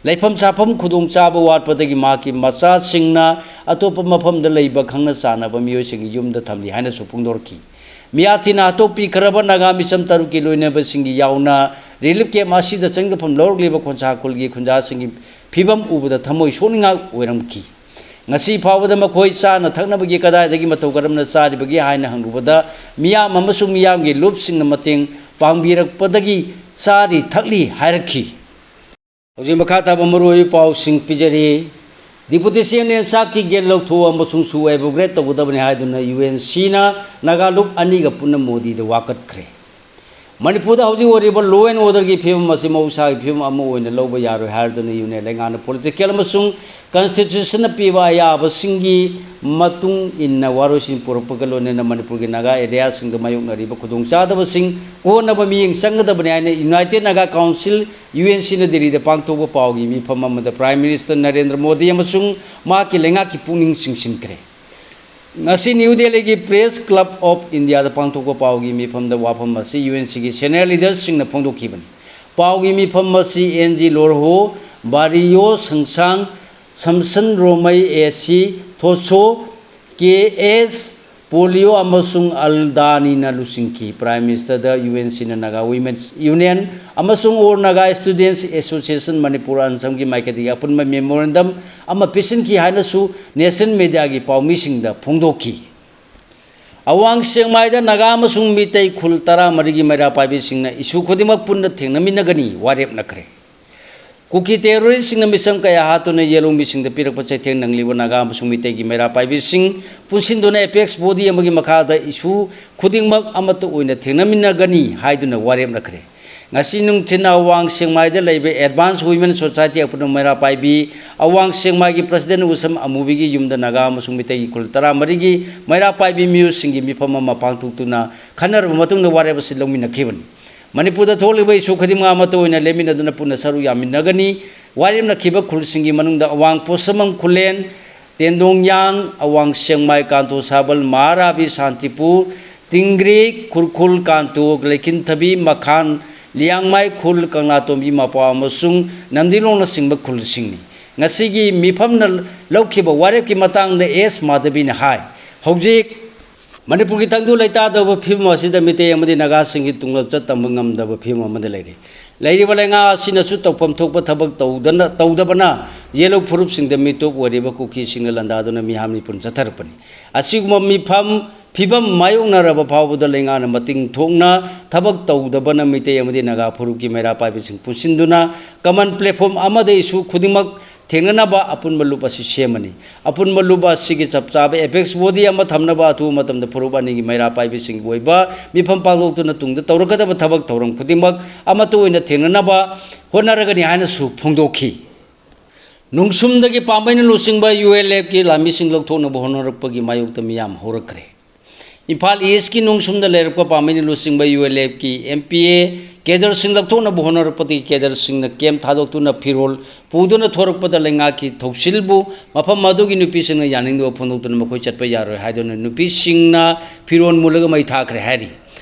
ꯂꯩꯐꯝ ꯁꯥꯐꯝ ꯈꯨꯗꯣꯡꯆꯥꯕ ꯋꯥꯠꯄꯗꯒꯤ ꯃꯍꯥꯛꯀꯤ ꯃꯆꯥꯁꯤꯡꯅ ꯑꯇꯣꯞꯄ ꯃꯐꯝꯗ ꯂꯩꯕ ꯈꯪꯅ ꯆꯥꯟꯅꯕ ꯃꯤꯑꯣꯏꯁꯤꯡꯒꯤ ꯌꯨꯝꯗ ꯊꯝꯂꯤ ꯍꯥꯏꯅꯁꯨ ꯐꯣꯡꯗꯣꯔꯛꯈꯤ꯫ ꯃꯤꯌꯥꯊꯤꯅ ꯍꯥꯠꯇꯣꯛꯄꯤꯈ꯭ꯔꯕ ꯅꯥꯒꯥ ꯃꯤꯆꯝ ꯇꯔꯨꯛꯀꯤ ꯂꯣꯏꯅꯕꯁꯤꯡꯒꯤ ꯌꯥꯎꯅ ꯔꯤꯂꯤꯐ ꯀꯦꯝꯞ ꯑꯁꯤꯗ ꯆꯪꯖꯐꯝ ꯂꯧꯔꯛꯂꯤꯕ ꯈꯣꯟꯁꯥ ꯈꯨꯜꯒꯤ ꯈꯨꯟꯖꯥꯁꯤꯡꯒꯤ ꯐꯤꯕꯝ ꯎꯕꯗ ꯊꯃꯣꯏ ꯁꯣꯛꯅꯤꯡꯉꯥꯏ ꯑꯣꯏꯔꯝꯈꯤ꯫ ꯉꯁꯤ ꯐꯥꯎꯕꯗ ꯃꯈꯣꯏ ꯆꯥꯅ ꯊꯛꯅꯕꯒꯤ ꯀꯗꯥꯏꯗꯒꯤ ꯃꯇꯧ ꯀꯔꯝꯅ ꯆꯥꯔꯤꯕꯒꯦ ꯍꯥꯏꯅ ꯍꯪꯂꯨꯕꯗ, ꯃꯤꯌꯥꯝ ꯑꯃꯁꯨꯡ ꯃꯤꯌꯥꯝꯒꯤ ꯂꯨꯞꯁꯤꯡꯅ ꯃꯇꯦꯡ ꯄꯥꯡꯕꯤꯔꯛꯄꯗꯒꯤ ꯆꯥꯔꯤ ꯊꯛꯂꯤ ꯍꯥꯏꯔꯛꯈꯤ꯫ ꯍꯧꯖꯤꯛ ꯃꯈꯥ ꯇꯥꯕ ꯃꯔꯨꯑꯣꯏꯕ ꯄꯥꯎꯁꯤꯡ ꯄꯤꯖꯔꯤ꯫ ꯗꯤꯄꯨꯇꯤ ꯁꯤ ꯑꯦꯝ ꯅꯦꯟꯆꯥꯛꯀꯤ ꯒꯦꯠ ꯂꯧꯊꯣꯛꯎ ꯑꯃꯁꯨꯡ ꯁꯨ ꯑꯦꯕꯣꯒ꯭ꯔꯦꯠ ꯇꯧꯒꯗꯕꯅꯤ ꯍꯥꯏꯗꯨꯅ ꯌꯨ ꯑꯦꯟ ꯁꯤꯅ ꯅꯥꯒꯥ ꯂꯨꯞ ꯑꯅꯤꯒ ꯄꯨꯟꯅ ꯃꯣꯗꯤꯗ ꯋꯥꯀꯠꯈ꯭ꯔꯦ꯫ ꯃꯅꯤꯄꯨꯔꯗ ꯍꯧꯖꯤꯛ ꯑꯣꯏꯔꯤꯕ ꯂꯣ ꯑꯦꯟ ꯑꯣꯔꯗꯔꯒꯤ ꯐꯤꯕꯝ ꯑꯁꯤ ꯃꯍꯧꯁꯥꯒꯤ ꯐꯤꯕꯝ ꯑꯃ ꯑꯣꯏꯅ ꯂꯧꯕ ꯌꯥꯔꯣꯏ ꯍꯥꯏꯔꯗꯨꯅ ꯌꯨꯅꯤꯌꯟ ꯂꯩꯉꯥꯛꯅ ꯄꯣꯂꯤꯇꯤꯀꯦꯜ ꯑꯃꯁꯨꯡ ꯀꯟꯁꯇꯤꯇ꯭ꯌꯨꯁꯟꯅ ꯄꯤꯕ ꯑꯌꯥꯕꯁꯤꯡꯒꯤ ꯃꯇꯨꯡ ꯏꯟꯅ ꯋꯥꯔꯣꯏꯁꯤꯟ ꯄꯨꯔꯛꯄꯒ ꯂꯣꯏꯅꯅ ꯃꯅꯤꯄꯨꯔꯒꯤ ꯅꯥꯒꯥ ꯑꯦꯔꯤꯌꯥꯁꯤꯡꯗ ꯃꯥꯌꯣꯛꯅꯔꯤꯕ ꯈꯨꯗꯣꯡꯆꯥꯗꯕꯁꯤꯡ ꯀꯣꯛꯍꯟꯅꯕ ꯃꯤꯠꯌꯦꯡ ꯆꯪꯒꯗꯕꯅꯤ ꯍꯥꯏꯅ United Naga Council, U N ꯁꯤꯅ ꯗꯤꯜꯂꯤꯗ ꯄꯥꯡꯊꯣꯛꯄ ꯄꯥꯎꯒꯤ ꯃꯤꯐꯝ ꯑꯃꯗ ꯄ꯭ꯔꯥꯏꯝ ꯃꯤꯅꯤꯁꯇꯔ ꯅꯔꯦꯟꯗ꯭ꯔ ꯃꯣꯗꯤ ꯑꯃꯁꯨꯡ ꯃꯍꯥꯛꯀꯤ ꯂꯩꯉꯥꯛꯀꯤ ꯄꯨꯛꯅꯤꯡ ꯆꯤꯡꯁꯤꯟꯈ꯭ꯔꯦ꯫ ꯉꯁꯤ ꯅ꯭ꯌꯨ ꯗꯦꯜꯂꯤꯒꯤ ꯄ꯭ꯔꯦꯁ ꯀ꯭ꯂꯕ ꯑꯣꯐ ꯏꯟꯗꯤꯌꯥꯗ ꯄꯥꯡꯊꯣꯛꯄ ꯄꯥꯎꯒꯤ ꯃꯤꯐꯝꯗ ꯋꯥꯐꯝ ꯑꯁꯤ ꯌꯨ ꯑꯦꯟ ꯁꯤꯒꯤ ꯁꯦꯅꯤꯌꯔ ꯂꯤꯗꯔꯁꯤꯡꯅ ꯐꯣꯡꯗꯣꯛꯈꯤꯕꯅꯤ꯫ ꯄꯥꯎꯒꯤ ꯃꯤꯐꯝ ꯑꯁꯤ ꯑꯦꯟ ꯖꯤ ꯂꯣꯔꯍꯣ, ꯕꯥꯔꯤꯌꯣ ꯁꯪꯁꯥꯡ, ꯁꯝꯁꯟ ꯔꯣꯃꯩ, ꯑꯦ ꯁꯤ ꯊꯣꯁꯣ, ꯀꯦ ꯑꯦꯁ ꯄꯣꯂꯤꯌꯣ ꯑꯃꯁꯨꯡ ꯑꯜꯗꯥꯅꯤꯅ ꯂꯨꯆꯤꯡꯈꯤ꯫ ꯄ꯭ꯔꯥꯏꯝ ꯃꯤꯅꯤꯁꯇꯔꯗ ꯌꯨ ꯑꯦꯟ ꯁꯤꯅ ꯅꯥꯒꯥ ꯋꯤꯃꯦꯟꯁ ꯌꯨꯅꯤꯌꯟ ꯑꯃꯁꯨꯡ ꯑꯣꯜ ꯅꯥꯒꯥ ꯁ꯭ꯇꯨꯗꯦꯟꯠꯁ ꯑꯦꯁꯣꯁꯤꯌꯦꯁꯟ ꯃꯅꯤꯄꯨꯔ, ꯑꯟꯁꯝꯒꯤ ꯃꯥꯏꯀꯩꯗꯒꯤ ꯑꯄꯨꯟꯕ ꯃꯦꯃꯣꯔꯦꯟꯗꯝ ꯑꯃ ꯄꯤꯁꯤꯟꯈꯤ ꯍꯥꯏꯅꯁꯨ ꯅꯦꯁꯅꯦꯜ ꯃꯤꯗꯤꯌꯥꯒꯤ ꯄꯥꯎꯃꯤꯁꯤꯡꯗ ꯐꯣꯡꯗꯣꯛꯈꯤ꯫ ꯑꯋꯥꯡ ꯁꯦꯛꯃꯥꯏꯗ ꯅꯥꯒꯥ ꯑꯃꯁꯨꯡ ꯃꯤꯇꯩ ꯈꯨꯜ ꯇꯔꯥꯃꯔꯤꯒꯤ ꯃꯩꯔꯥ ꯄꯥꯏꯕꯤꯁꯤꯡꯅ ꯏꯁꯨ ꯈꯨꯗꯤꯡꯃꯛ ꯄꯨꯟꯅ ꯊꯦꯡꯅꯃꯤꯟꯅꯒꯅꯤ ꯋꯥꯔꯦꯞꯅꯈ꯭ꯔꯦ꯫ ꯀꯨꯀꯤ ꯇꯦꯔꯣꯔꯤꯁꯁꯤꯡꯅ ꯃꯤꯆꯝ ꯀꯌꯥ ꯍꯥꯠꯇꯨꯅ ꯌꯦꯂꯣꯡꯕꯤꯁꯤꯡꯗ ꯄꯤꯔꯛꯄ ꯆꯩꯊꯦꯡ ꯅꯪꯂꯤꯕ ꯅꯥꯒꯥ ꯑꯃꯁꯨꯡ ꯃꯤꯇꯩꯒꯤ ꯃꯩꯔꯥ ꯄꯥꯏꯕꯤꯁꯤꯡ ꯄꯨꯟꯁꯤꯟꯗꯨꯅ ꯑꯦꯄꯦꯛꯁ ꯕꯣꯗꯤ ꯑꯃꯒꯤ ꯃꯈꯥꯗ ꯏꯁꯨ ꯈꯨꯗꯤꯡꯃꯛ ꯑꯃꯠꯇ ꯑꯣꯏꯅ ꯊꯦꯡꯅꯃꯤꯟꯅꯒꯅꯤ ꯍꯥꯏꯗꯨꯅ ꯋꯥꯔꯦꯞꯅꯈ꯭ꯔꯦ꯫ ꯉꯁꯤ ꯅꯨꯡꯊꯤꯜ ꯑꯋꯥꯡ ꯁꯦꯛꯃꯥꯏꯗ ꯂꯩꯕ ꯑꯦꯗꯚꯥꯟꯁ ꯋꯤꯃꯦꯟ ꯁꯣꯁꯥꯏꯇꯤ ꯑꯄꯨꯟꯕ ꯃꯩꯔꯥ ꯄꯥꯏꯕꯤ ꯑꯋꯥꯡ ꯁꯦꯛꯃꯥꯏꯒꯤ ꯄ꯭ꯔꯁꯤꯗꯦꯟ ꯎꯁꯝ ꯑꯃꯨꯕꯤꯒꯤ ꯌꯨꯝꯗ ꯅꯥꯒꯥ ꯑꯃꯁꯨꯡ ꯃꯤꯇꯩꯒꯤ ꯈꯨꯜ ꯇꯔꯥꯃꯔꯤꯒꯤ ꯃꯩꯔꯥ ꯄꯥꯏꯕꯤ ꯃꯤꯑꯣꯏꯁꯤꯡꯒꯤ ꯃꯤꯐꯝ ꯑꯃ ꯄꯥꯡꯊꯣꯛꯇꯨꯅ ꯈꯟꯅꯔꯕ ꯃꯇꯨꯡꯗ ꯋꯥꯔꯦꯞ ꯑꯁꯤ ꯂꯧꯃꯤꯟꯅꯈꯤꯕꯅꯤ꯫ ꯃꯅꯤꯄꯨꯔꯗ ꯊꯣꯛꯂꯤꯕ ꯏꯁꯨ ꯈꯨꯗꯤꯡꯃꯛ ꯑꯃꯠꯇ ꯑꯣꯏꯅ ꯂꯦꯞꯃꯤꯟꯅꯗꯨꯅ ꯄꯨꯟꯅ ꯁꯔꯨꯛ ꯌꯥꯃꯤꯟꯅꯒꯅꯤ꯫ ꯋꯥꯔꯦꯞꯅꯈꯤꯕ ꯈꯨꯜꯁꯤꯡꯒꯤ ꯃꯅꯨꯡꯗ ꯑꯋꯥꯡ ꯄꯣꯠꯁꯪꯕꯝ ꯈꯨꯂꯦꯟ, ꯇꯦꯟꯗꯣꯡꯌꯥꯡ, ꯑꯋꯥꯡ ꯁꯦꯛꯃꯥꯏ, ꯀꯥꯟꯇꯣ ꯁꯥꯕꯜ, ꯃꯍꯥꯔꯥꯕꯤ, ꯁꯥꯟꯇꯤꯄꯨꯔ, ꯇꯤꯡꯒ꯭ꯔꯤ, ꯈꯨꯔꯈꯨꯜ, ꯀꯥꯟꯇꯣꯛ, ꯂꯩꯈꯤꯟꯊꯕꯤ, ꯃꯈꯥꯟ, ꯂꯤꯌꯥꯡꯃꯥꯏ ꯈꯨꯜ, ꯀꯪꯂꯥꯇꯣꯝꯕꯤ, ꯃꯄꯥꯎ ꯑꯃꯁꯨꯡ ꯅꯝꯗꯤꯂꯣꯡꯅꯆꯤꯡꯕ ꯈꯨꯜꯁꯤꯡꯅꯤ꯫ ꯉꯁꯤꯒꯤ ꯃꯤꯐꯝꯅ ꯂꯧꯈꯤꯕ ꯋꯥꯔꯦꯞꯀꯤ ꯃꯇꯥꯡꯗ ꯑꯦꯁ ꯃꯥꯙꯕꯤꯅ ꯍꯥꯏ, ꯍꯧꯖꯤꯛ ꯃꯅꯤꯄꯨꯔꯒꯤ ꯇꯪꯗꯨ ꯂꯩꯇꯥꯗꯕ ꯐꯤꯕꯝ ꯑꯁꯤꯗ ꯃꯤꯇꯩ ꯑꯃꯗꯤ ꯅꯥꯒꯥꯁꯤꯡꯒꯤ ꯇꯨꯡꯂꯞ ꯆꯠ ꯇꯝꯕ ꯉꯝꯗꯕ ꯐꯤꯕꯝ ꯑꯃꯗ ꯂꯩꯔꯤ꯫ ꯂꯩꯔꯤꯕ ꯂꯩꯉꯥꯛ ꯑꯁꯤꯅꯁꯨ ꯇꯧꯐꯝ ꯊꯣꯛꯄ ꯊꯕꯛ ꯇꯧꯗꯅ, ꯇꯧꯗꯕꯅ ꯌꯦꯜꯍꯧ ꯐꯨꯔꯨꯞꯁꯤꯡꯗ ꯃꯤꯇꯣꯞ ꯑꯣꯏꯔꯤꯕ ꯀꯨꯀꯤꯁꯤꯡꯅ ꯂꯥꯟꯗꯥꯗꯨꯅ ꯃꯤꯍꯥꯠ ꯃꯤꯄꯨꯟ ꯆꯠꯊꯔꯛꯄꯅꯤ꯫ ꯑꯁꯤꯒꯨꯝꯕ ꯃꯤꯐꯝ, ꯐꯤꯕꯝ ꯃꯥꯌꯣꯛꯅꯔꯕ ꯐꯥꯎꯕꯗ ꯂꯩꯉꯥꯛꯅ ꯃꯇꯤꯡ ꯊꯣꯛꯅ ꯊꯕꯛ ꯇꯧꯗꯕꯅ ꯃꯤꯇꯩ ꯑꯃꯗꯤ ꯅꯥꯒꯥ ꯐꯨꯔꯨꯞꯀꯤ ꯃꯩꯔꯥ ꯄꯥꯏꯕꯁꯤꯡ ꯄꯨꯟꯁꯤꯟꯗꯨꯅ common platform ꯑꯃꯗ issue ꯈꯨꯗꯤꯡꯃꯛ ꯊꯦꯡꯅꯅꯕ ꯑꯄꯨꯟꯕ ꯂꯨꯞ ꯑꯁꯤ ꯁꯦꯝꯃꯅꯤ꯫ ꯑꯄꯨꯟꯕ ꯂꯨꯞ ꯑꯁꯤꯒꯤ ꯆꯞ ꯆꯥꯕ apex body ꯑꯃ ꯊꯝꯅꯕ ꯑꯊꯨꯕ ꯃꯇꯝꯗ ꯐꯨꯔꯨꯞ ꯑꯅꯤꯒꯤ ꯃꯩꯔꯥ ꯄꯥꯏꯕꯤꯁꯤꯡꯒꯤ ꯑꯣꯏꯕ ꯃꯤꯐꯝ ꯄꯥꯡꯊꯣꯛꯇꯨꯅ ꯇꯨꯡꯗ ꯇꯧꯔꯛꯀꯗꯕ ꯊꯕꯛ ꯊꯧꯔꯝ ꯈꯨꯗꯤꯡꯃꯛ ꯑꯃꯠꯇ ꯑꯣꯏꯅ ꯊꯦꯡꯅꯅꯕ ꯍꯣꯠꯅꯔꯒꯅꯤ ꯍꯥꯏꯅꯁꯨ ꯐꯣꯡꯗꯣꯛꯈꯤ꯫ ꯅꯨꯡꯁꯨꯝꯗꯒꯤ ꯄꯥꯝꯕꯩꯅ ꯂꯨꯆꯤꯡꯕ ULFꯀꯤ ꯂꯥꯟꯃꯤꯁꯤꯡ ꯂꯧꯊꯣꯛꯅꯕ ꯍꯣꯠꯅꯔꯛꯄꯒꯤ ꯃꯥꯌꯣꯛꯇ ꯃꯤꯌꯥꯝ ꯍꯧꯔꯛꯈ꯭ꯔꯦ꯫ ꯏꯝꯐꯥꯜ ꯏꯁꯀꯤ ꯅꯨꯡꯁꯨꯝꯗ ꯂꯩꯔꯛꯄ ꯄꯥꯝꯕꯩꯅ ꯂꯨꯆꯤꯡꯕ ULFꯀꯤ MPA cadreꯁꯤꯡ ꯂꯧꯊꯣꯛꯅꯕ ꯍꯣꯠꯅꯔꯛꯄꯗꯒꯤ cadreꯁꯤꯡꯅ camp ꯊꯥꯗꯣꯛꯇꯨꯅ ꯐꯤꯔꯣꯜ ꯄꯨꯗꯨꯅ ꯊꯣꯔꯛꯄꯗ ꯂꯩꯉꯥꯛꯀꯤ ꯊꯧꯁꯤꯜꯕꯨ ꯃꯐꯝ ꯑꯗꯨꯒꯤ ꯅꯨꯄꯤꯁꯤꯡꯅ ꯌꯥꯅꯤꯡꯗꯕ ꯐꯣꯡꯗꯣꯛꯇꯨꯅ ꯃꯈꯣꯏ ꯆꯠꯄ ꯌꯥꯔꯣꯏ ꯍꯥꯏꯗꯨꯅ ꯅꯨꯄꯤꯁꯤꯡꯅ ꯐꯤꯔꯣꯜ ꯃꯨꯜꯂꯒ ꯃꯩ ꯊꯥꯈ꯭ꯔꯦ ꯍꯥꯏꯔꯤ꯫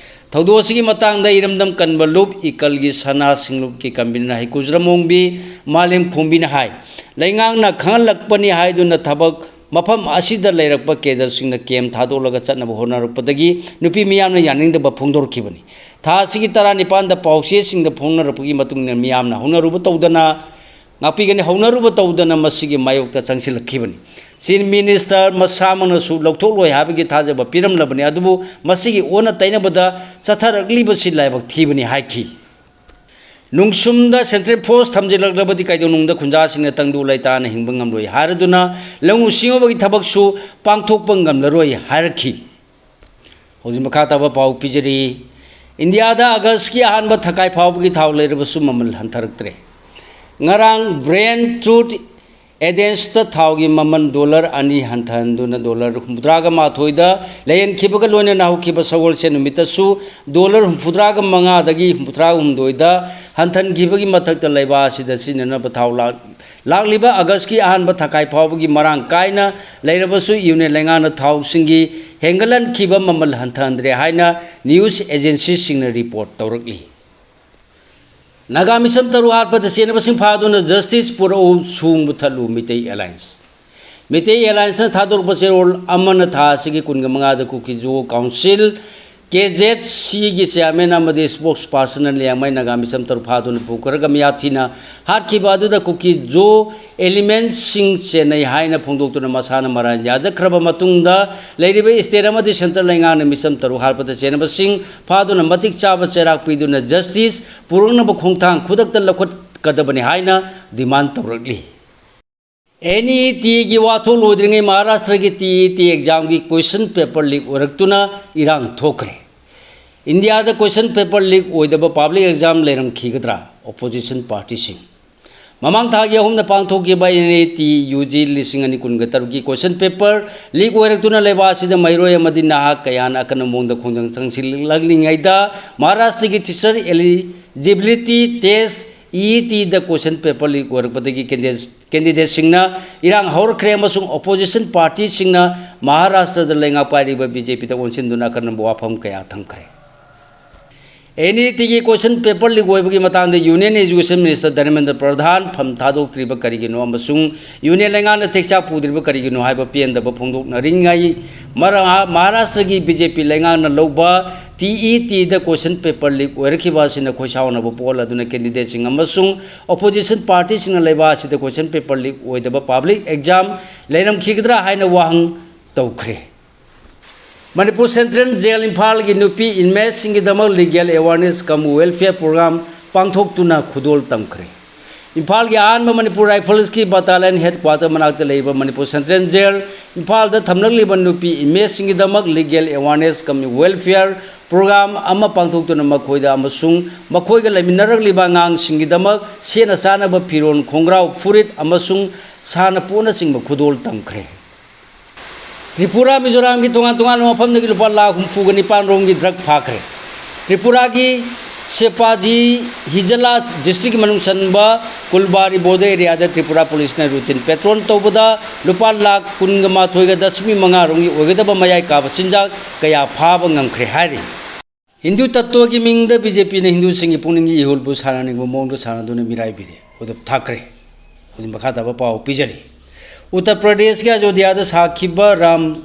ꯊꯧꯗꯣꯛ ꯑꯁꯤꯒꯤ ꯃꯇꯥꯡꯗ ꯏꯔꯝꯗꯝ ꯀꯟꯕ ꯂꯨꯞ ꯏꯀꯜꯒꯤ ꯁꯅꯥ ꯁꯤꯡꯂꯨꯞꯀꯤ convener ꯍꯩꯀꯨꯖꯔꯝ ꯑꯣꯡꯕꯤ ꯃꯥꯂꯦꯝ ꯈꯣꯝꯕꯤꯅ ꯍꯥꯏ, ꯂꯩꯉꯥꯛꯅ ꯈꯪꯍꯜꯂꯛꯄꯅꯤ ꯍꯥꯏꯗꯨꯅ ꯊꯕꯛ ꯃꯐꯝ ꯑꯁꯤꯗ ꯂꯩꯔꯛꯄ cadreꯁꯤꯡꯅ camp ꯊꯥꯗꯣꯛꯂꯒ ꯆꯠꯅꯕ ꯍꯣꯠꯅꯔꯛꯄꯗꯒꯤ ꯅꯨꯄꯤ ꯃꯤꯌꯥꯝꯅ ꯌꯥꯅꯤꯡꯗꯕ ꯐꯣꯡꯗꯣꯔꯛꯈꯤꯕꯅꯤ꯫ ꯊꯥ ꯑꯁꯤꯒꯤ ꯇꯔꯥꯅꯤꯄꯥꯟꯗ ꯄꯥꯎꯆꯦꯁꯤꯡꯗ ꯐꯣꯡꯅꯔꯛꯄꯒꯤ ꯃꯇꯨꯡ ꯏꯟꯅ ꯃꯤꯌꯥꯝꯅ ꯍꯧꯅꯔꯨꯕ ꯇꯧꯗꯅ ꯉꯥꯛꯄꯤꯒꯅꯤ꯫ ꯍꯧꯅꯔꯨꯕ ꯇꯧꯗꯅ ꯃꯁꯤꯒꯤ ꯃꯥꯌꯣꯛꯇ ꯆꯪꯁꯤꯜꯂꯛꯈꯤꯕꯅꯤ꯫ Chief Minister ꯃꯁꯥꯃꯛꯅꯁꯨ ꯂꯧꯊꯣꯛꯂꯣꯏ ꯍꯥꯏꯕꯒꯤ ꯊꯥꯖꯕ ꯄꯤꯔꯝꯂꯕꯅꯤ, ꯑꯗꯨꯕꯨ ꯃꯁꯤꯒꯤ ꯑꯣꯟꯅ ꯇꯩꯅꯕꯗ ꯆꯠꯊꯔꯛꯂꯤꯕꯁꯤ ꯂꯥꯏꯕꯛ ꯊꯤꯕꯅꯤ ꯍꯥꯏꯈꯤ꯫ ꯅꯨꯡꯁꯨꯝꯗ central force ꯊꯝꯖꯤꯜꯂꯛꯂꯕꯗꯤ ꯀꯩꯗꯧꯅꯨꯡꯗ ꯈꯨꯟꯖꯥꯁꯤꯡꯅ ꯇꯪꯗꯨ ꯂꯩꯇꯥꯅ ꯍꯤꯡꯕ ꯉꯝꯂꯣꯏ ꯍꯥꯏꯔꯗꯨꯅ ꯂꯧꯎ ꯁꯤꯡꯎꯕꯒꯤ ꯊꯕꯛꯁꯨ ꯄꯥꯡꯊꯣꯛꯄ ꯉꯝꯂꯔꯣꯏ ꯍꯥꯏꯔꯛꯈꯤ꯫ ꯍꯧꯖꯤꯛ ꯃꯈꯥ ꯇꯥꯕ ꯄꯥꯎ ꯄꯤꯖꯔꯤ꯫ ꯏꯟꯗꯤꯌꯥꯗ ꯑꯥꯒꯁꯀꯤ ꯑꯍꯥꯟꯕ ꯊꯈꯥꯏ ꯐꯥꯎꯕꯒꯤ ꯊꯥꯎ ꯂꯩꯔꯕꯁꯨ ꯃꯃꯜ ꯍꯟꯊꯔꯛꯇ꯭ꯔꯦ꯫ ꯉꯔꯥꯡ Brent crude ꯑꯦꯊꯦꯟꯁꯇ ꯊꯥꯎꯒꯤ ꯃꯃꯜ ꯗꯣꯂꯔ ꯑꯅꯤ ꯍꯟꯊꯍꯟꯗꯨꯅ ꯗꯣꯂꯔ ꯍꯨꯝꯐꯨꯇꯔꯥꯒ ꯃꯥꯊꯣꯏꯗ ꯂꯩꯍꯟꯈꯤꯕꯒ ꯂꯣꯏꯅꯅ ꯍꯧꯈꯤꯕ ꯁꯒꯣꯜꯁꯦꯟ ꯅꯨꯃꯤꯠꯇꯁꯨ ꯗꯣꯂꯔ ꯍꯨꯝꯐꯨꯇꯔꯥꯒ ꯃꯉꯥꯗꯒꯤ ꯍꯨꯝꯐꯨꯇꯔꯥꯒ ꯍꯨꯝꯗꯣꯏꯗ ꯍꯟꯊꯍꯟꯈꯤꯕꯒꯤ ꯃꯊꯛꯇ ꯂꯩꯕꯥꯛ ꯑꯁꯤꯗ ꯁꯤꯖꯤꯟꯅꯅꯕ ꯊꯥꯎ ꯂꯥꯛ-, ꯂꯥꯛꯂꯤꯕ ꯑꯥꯒꯁꯀꯤ ꯑꯍꯥꯟꯕ ꯊꯥꯈꯥꯏ ꯐꯥꯎꯕꯒꯤ ꯃꯔꯥꯡ ꯀꯥꯏꯅ ꯂꯩꯔꯕꯁꯨ ꯌꯨꯅꯤꯌꯟ ꯂꯩꯉꯥꯛꯅ ꯊꯥꯎꯁꯤꯡꯒꯤ ꯍꯦꯟꯒꯠꯍꯟꯈꯤꯕ ꯃꯃꯜ ꯍꯟꯊꯍꯟꯗ꯭ꯔꯦ ꯍꯥꯏꯅ ꯅ꯭ꯌꯨꯁ ꯑꯦꯖꯦꯟꯁꯤꯁꯤꯡꯅ ꯔꯤꯄꯣꯔꯠ ꯇꯧꯔꯛꯂꯤ꯫ ꯅꯥꯒꯥ ꯃꯤꯁꯝ ꯇꯔꯨꯛ ꯍꯥꯠꯄꯗ ꯆꯦꯟꯅꯕꯁꯤꯡ ꯐꯥꯗꯨꯅ ꯖꯁꯇꯤꯁ ꯄꯨꯔꯛꯎ, ꯁꯨꯡ ꯃꯨꯊꯠꯂꯨ, ꯃꯤꯇꯩ ꯑꯦꯂꯥꯏꯟꯁ꯫ ꯃꯤꯇꯩ ꯑꯦꯂꯥꯏꯟꯁꯅ ꯊꯥꯗꯣꯔꯛꯄ ꯆꯦꯔꯣꯜ ꯑꯃꯅ ꯊꯥ ꯑꯁꯤꯒꯤ ꯀꯨꯟꯒ ꯃꯉꯥꯗ ꯀꯨꯀꯤ ꯖꯣ ꯀꯥꯎꯟꯁꯤꯜ, ꯀꯦ ꯖꯦꯠ ꯁꯤꯒꯤ ꯆꯤꯌꯥꯔꯃꯦꯟ ꯑꯃꯗꯤ ꯁ꯭ꯄꯣꯛꯁ ꯄꯥꯔꯁꯟꯅ ꯂꯤꯌꯥꯡꯃꯩ ꯅꯥꯒꯥ ꯃꯤꯁꯝ ꯇꯔꯨꯛ ꯐꯥꯗꯨꯅ ꯄꯨꯈ꯭ꯔꯒ ꯃꯤꯌꯥꯊꯤꯅ ꯍꯥꯠꯈꯤꯕ ꯑꯗꯨꯗ ꯀꯨꯀꯤ ꯖꯣ ꯑꯦꯂꯤꯃꯦꯟꯁꯤꯡ ꯆꯦꯟꯅꯩ ꯍꯥꯏꯅ ꯐꯣꯡꯗꯣꯛꯇꯨꯅ ꯃꯁꯥꯅ ꯃꯔꯥꯜ ꯌꯥꯖꯈ꯭ꯔꯕ ꯃꯇꯨꯡꯗ ꯂꯩꯔꯤꯕ ꯁ꯭ꯇꯦꯠ ꯑꯃꯗꯤ ꯁꯦꯟꯇ꯭ꯔꯦꯜ ꯂꯩꯉꯥꯛꯅ ꯃꯤꯁꯝ ꯇꯔꯨꯛ ꯍꯥꯠꯄꯗ ꯆꯦꯟꯅꯕꯁꯤꯡ ꯐꯥꯗꯨꯅ ꯃꯇꯤꯛ ꯆꯥꯕ ꯆꯩꯔꯥꯛ ꯄꯤꯗꯨꯅ ꯖꯁꯇꯤꯁ ꯄꯨꯔꯛꯅꯕ ꯈꯣꯡꯊꯥꯡ ꯈꯨꯗꯛꯇ ꯂꯧꯈꯠꯀꯗꯕꯅꯤ ꯍꯥꯏꯅ ꯗꯤꯃꯥꯟ ꯇꯧꯔꯛꯂꯤ꯫ ꯑꯦꯟ ꯏ ꯇꯤꯒꯤ ꯋꯥꯊꯣꯛ ꯂꯣꯏꯗ꯭ꯔꯤꯉꯩ ꯃꯍꯥꯔꯥꯁꯇ꯭ꯔꯒꯤ ꯇꯤ ꯏ ꯇꯤ ꯑꯦꯛꯖꯥꯝꯒꯤ ꯀꯣꯏꯁꯟ ꯄꯦꯄꯔ ꯂꯤꯛ ꯑꯣꯏꯔꯛꯇꯨꯅ ꯏꯔꯥꯡ ꯊꯣꯛꯈ꯭ꯔꯦ꯫ ꯏꯟꯗꯤꯌꯥꯗ ꯀꯣꯏꯁꯟ ꯄꯦꯄꯔ ꯂꯤꯛ ꯑꯣꯏꯗꯕ ꯄꯥꯕ꯭ꯂꯤꯛ ꯑꯦꯛꯖꯥꯝ ꯂꯩꯔꯝꯈꯤꯒꯗ꯭ꯔꯥ? ꯑꯣꯄꯣꯖꯤꯁꯟ ꯄꯥꯔꯇꯤꯁꯤꯡ꯫ ꯃꯃꯥꯡ ꯊꯥꯒꯤ ꯑꯍꯨꯝꯗ ꯄꯥꯡꯊꯣꯛꯈꯤꯕ N E T U G ꯂꯤꯁꯤꯡ ꯑꯅꯤ ꯀꯨꯟꯒ ꯇꯔꯨꯛꯀꯤ ꯀꯣꯏꯁꯟ ꯄꯦꯄꯔ ꯂꯤꯛ ꯑꯣꯏꯔꯛꯇꯨꯅ ꯂꯩꯕꯥꯛ ꯑꯁꯤꯗ ꯃꯍꯩꯔꯣꯏ ꯑꯃꯗꯤ ꯅꯍꯥ ꯀꯌꯥꯅ ꯑꯀꯟꯕ ꯃꯑꯣꯡꯗ ꯈꯣꯡꯖꯪ ꯆꯪꯁꯤꯜꯂꯛꯂꯤꯉꯩꯗ ꯃꯍꯥꯔꯥꯁꯇ꯭ꯔꯒꯤ teacher eligibility test, E E ꯇꯤꯗ ꯀꯣꯏꯁꯟ ꯄꯦꯄꯔ ꯂꯤꯛ ꯑꯣꯏꯔꯛꯄꯗꯒꯤ ꯀꯦꯟꯗꯤꯗꯦꯠ-, ꯀꯦꯟꯗꯤꯗꯦꯠꯁꯤꯡꯅ ꯏꯔꯥꯡ ꯍꯧꯔꯛꯈ꯭ꯔꯦ ꯑꯃꯁꯨꯡ ꯑꯣꯄꯣꯖꯤꯁꯟ ꯄꯥꯔꯇꯤꯁꯤꯡꯅ ꯃꯍꯥꯔꯥꯁꯇ꯭ꯔꯗ ꯂꯩꯉꯥꯛ ꯄꯥꯏꯔꯤꯕ ꯕꯤ ꯖꯦ ꯄꯤꯗ ꯑꯣꯟꯁꯤꯟꯗꯨꯅ ꯑꯀꯟꯕ ꯋꯥꯐꯝ ꯀꯌꯥ ꯊꯝꯈ꯭ꯔꯦ꯫ ꯑꯦꯟ ꯏ ꯇꯤꯒꯤ ꯀꯣꯏꯁꯟ ꯄꯦꯄꯔ ꯂꯤꯛ ꯑꯣꯏꯕꯒꯤ ꯃꯇꯥꯡꯗ ꯌꯨꯅꯤꯌꯟ ꯑꯦꯖꯨꯀꯦꯁꯟ ꯃꯤꯅꯤꯁꯇꯔ ꯙꯔꯃꯦꯟꯗ꯭ꯔ ꯄ꯭ꯔꯙꯥꯟ ꯐꯝ ꯊꯥꯗꯣꯛꯇ꯭ꯔꯤꯕ ꯀꯔꯤꯒꯤꯅꯣ ꯑꯃꯁꯨꯡ ꯌꯨꯅꯤꯌꯟ ꯂꯩꯉꯥꯛꯅ ꯇꯦꯛꯆꯥꯛ ꯄꯨꯗ꯭ꯔꯤꯕ ꯀꯔꯤꯒꯤꯅꯣ ꯍꯥꯏꯕ ꯄꯦꯟꯗꯕ ꯐꯣꯡꯗꯣꯛꯅꯔꯤꯉꯩ ꯃꯔ-, ꯃꯍꯥꯔꯥꯁꯇ꯭ꯔꯒꯤ ꯕꯤ ꯖꯦ ꯄꯤ ꯂꯩꯉꯥꯛꯅ ꯂꯧꯕ ꯇꯤ ꯏ ꯇꯤꯗ ꯀꯣꯏꯁꯟ ꯄꯦꯄꯔ ꯂꯤꯛ ꯑꯣꯏꯔꯛꯈꯤꯕ ꯑꯁꯤꯅ ꯈꯣꯏꯁꯥꯎꯅꯕ ꯄꯣꯛꯍꯜꯂꯗꯨꯅ ꯀꯦꯟꯗꯤꯗꯦꯠꯁꯤꯡ ꯑꯃꯁꯨꯡ ꯑꯣꯄꯣꯖꯤꯁꯟ ꯄꯥꯔꯇꯤꯁꯤꯡꯅ ꯂꯩꯕꯥꯛ ꯑꯁꯤꯗ ꯀꯣꯏꯁꯟ ꯄꯦꯄꯔ ꯂꯤꯛ ꯑꯣꯏꯗꯕ ꯄꯥꯕ꯭ꯂꯤꯛ ꯑꯦꯛꯖꯥꯝ ꯂꯩꯔꯝꯈꯤꯒꯗ꯭ꯔꯥ ꯍꯥꯏꯅ ꯋꯥꯍꯪ ꯇꯧꯈ꯭ꯔꯦ꯫ ꯃꯅꯤꯄꯨꯔ ꯁꯦꯟꯇ꯭ꯔꯦꯜ ꯖꯦꯜ ꯏꯝꯐꯥꯜꯒꯤ ꯅꯨꯄꯤ ꯏꯟꯃꯦꯠꯁꯤꯡꯒꯤꯗꯃꯛ ꯂꯤꯒꯦꯜ ꯑꯦꯋꯥꯔꯅꯦꯁ ꯀꯝ ꯋꯦꯜꯐꯤꯌꯔ ꯄ꯭ꯔꯣꯒ꯭ꯔꯥꯝ ꯄꯥꯡꯊꯣꯛꯇꯨꯅ ꯈꯨꯗꯣꯜ ꯇꯝꯈ꯭ꯔꯦ꯫ ꯏꯝꯐꯥꯜꯒꯤ ꯑꯍꯥꯟꯕ ꯃꯅꯤꯄꯨꯔ ꯔꯥꯏꯐꯜꯁꯀꯤ ꯕꯇꯥꯂꯤꯌꯟ ꯍꯦꯗꯀ꯭ꯋꯥꯇꯔ ꯃꯅꯥꯛꯇ ꯂꯩꯕ ꯃꯅꯤꯄꯨꯔ ꯁꯦꯟꯇ꯭ꯔꯦꯜ ꯖꯦꯜ, ꯏꯝꯐꯥꯜꯗ ꯊꯝꯂꯛꯂꯤꯕ ꯅꯨꯄꯤ ꯏꯃꯦꯁꯁꯤꯡꯒꯤꯗꯃꯛ ꯂꯤꯒꯦꯜ ꯑꯦꯋꯥꯔꯅꯦꯁ ꯀꯝ ꯋꯦꯜꯐꯤꯌꯔ ꯄ꯭ꯔꯣꯒ꯭ꯔꯥꯝ ꯑꯃ ꯄꯥꯡꯊꯣꯛꯇꯨꯅ ꯃꯈꯣꯏꯗ ꯑꯃꯁꯨꯡ ꯃꯈꯣꯏꯒ ꯂꯩꯃꯤꯟꯅꯔꯛꯂꯤꯕ ꯑꯉꯥꯡꯁꯤꯡꯒꯤꯗꯃꯛ ꯁꯦꯠꯅ ꯆꯥꯅꯕ ꯐꯤꯔꯣꯜ, ꯈꯣꯡꯒ꯭ꯔꯥꯎ, ꯐꯨꯔꯤꯠ ꯑꯃꯁꯨꯡ ꯁꯥꯟꯅꯄꯣꯠꯅꯆꯤꯡꯕ ꯈꯨꯗꯣꯜ ꯇꯝꯈ꯭ꯔꯦ꯫ ꯇ꯭ꯔꯤꯄꯨꯔꯥ, ꯃꯤꯖꯣꯔꯥꯝꯒꯤ ꯇꯣꯉꯥꯟ ꯇꯣꯉꯥꯟꯕ ꯃꯐꯝꯗꯒꯤ ꯂꯨꯄꯥ ꯂꯥꯈ ꯍꯨꯝꯐꯨꯒ ꯅꯤꯄꯥꯟ ꯔꯣꯝꯒꯤ ꯗ꯭ꯔꯒ ꯐꯥꯈ꯭ꯔꯦ꯫ ꯇ꯭ꯔꯤꯄꯨꯔꯥꯒꯤ ꯁꯦꯄꯥꯖꯤ ꯍꯤꯖꯂꯥ ꯗꯤꯁꯇ꯭ꯔꯤꯛꯀꯤ ꯃꯅꯨꯡ ꯆꯟꯕ ꯀꯨꯜꯕꯥꯔꯤ ꯕꯣꯔꯗꯔ ꯑꯦꯔꯤꯌꯥꯗ ꯇ꯭ꯔꯤꯄꯨꯔꯥ ꯄꯨꯂꯤꯁꯅ ꯔꯨꯇꯤꯟ ꯄꯦꯇ꯭ꯔꯣꯜ ꯇꯧꯕꯗ ꯂꯨꯄꯥ ꯂꯥꯈ ꯀꯨꯟꯒ ꯃꯥꯊꯣꯏꯒ ꯗꯁꯃꯤꯛ ꯃꯉꯥ ꯔꯣꯝꯒꯤ ꯑꯣꯏꯒꯗꯕ ꯃꯌꯥꯏ ꯀꯥꯕ ꯆꯤꯟꯖꯥꯛ ꯀꯌꯥ ꯐꯥꯕ ꯉꯝꯈ꯭ꯔꯦ ꯍꯥꯏꯔꯤ꯫ ꯍꯤꯟꯗꯨ ꯇꯠꯇꯣꯒꯤ ꯃꯤꯡꯗ ꯕꯤ ꯖꯦ ꯄꯤꯅ ꯍꯤꯟꯗꯨꯁꯤꯡꯒꯤ ꯄꯨꯛꯅꯤꯡꯒꯤ ꯏꯍꯨꯜꯕꯨ ꯁꯥꯟꯅꯅꯤꯡꯕ ꯃꯑꯣꯡꯗ ꯁꯥꯟꯅꯗꯨꯅ ꯃꯤꯔꯥꯏꯕꯤꯔꯦ꯫ ꯎꯗꯞ ꯊꯥꯀ꯭ꯔꯦ꯫ ꯍꯧꯖꯤꯛ ꯃꯈꯥ ꯇꯥꯕ ꯄꯥꯎ ꯄꯤꯖꯔꯤ꯫ ꯎꯠꯇꯔ ꯄ꯭ꯔꯗꯦꯁꯀꯤ ꯑꯌꯣꯙ꯭ꯌꯥꯗ ꯁꯥꯈꯤꯕ ꯔꯥꯝ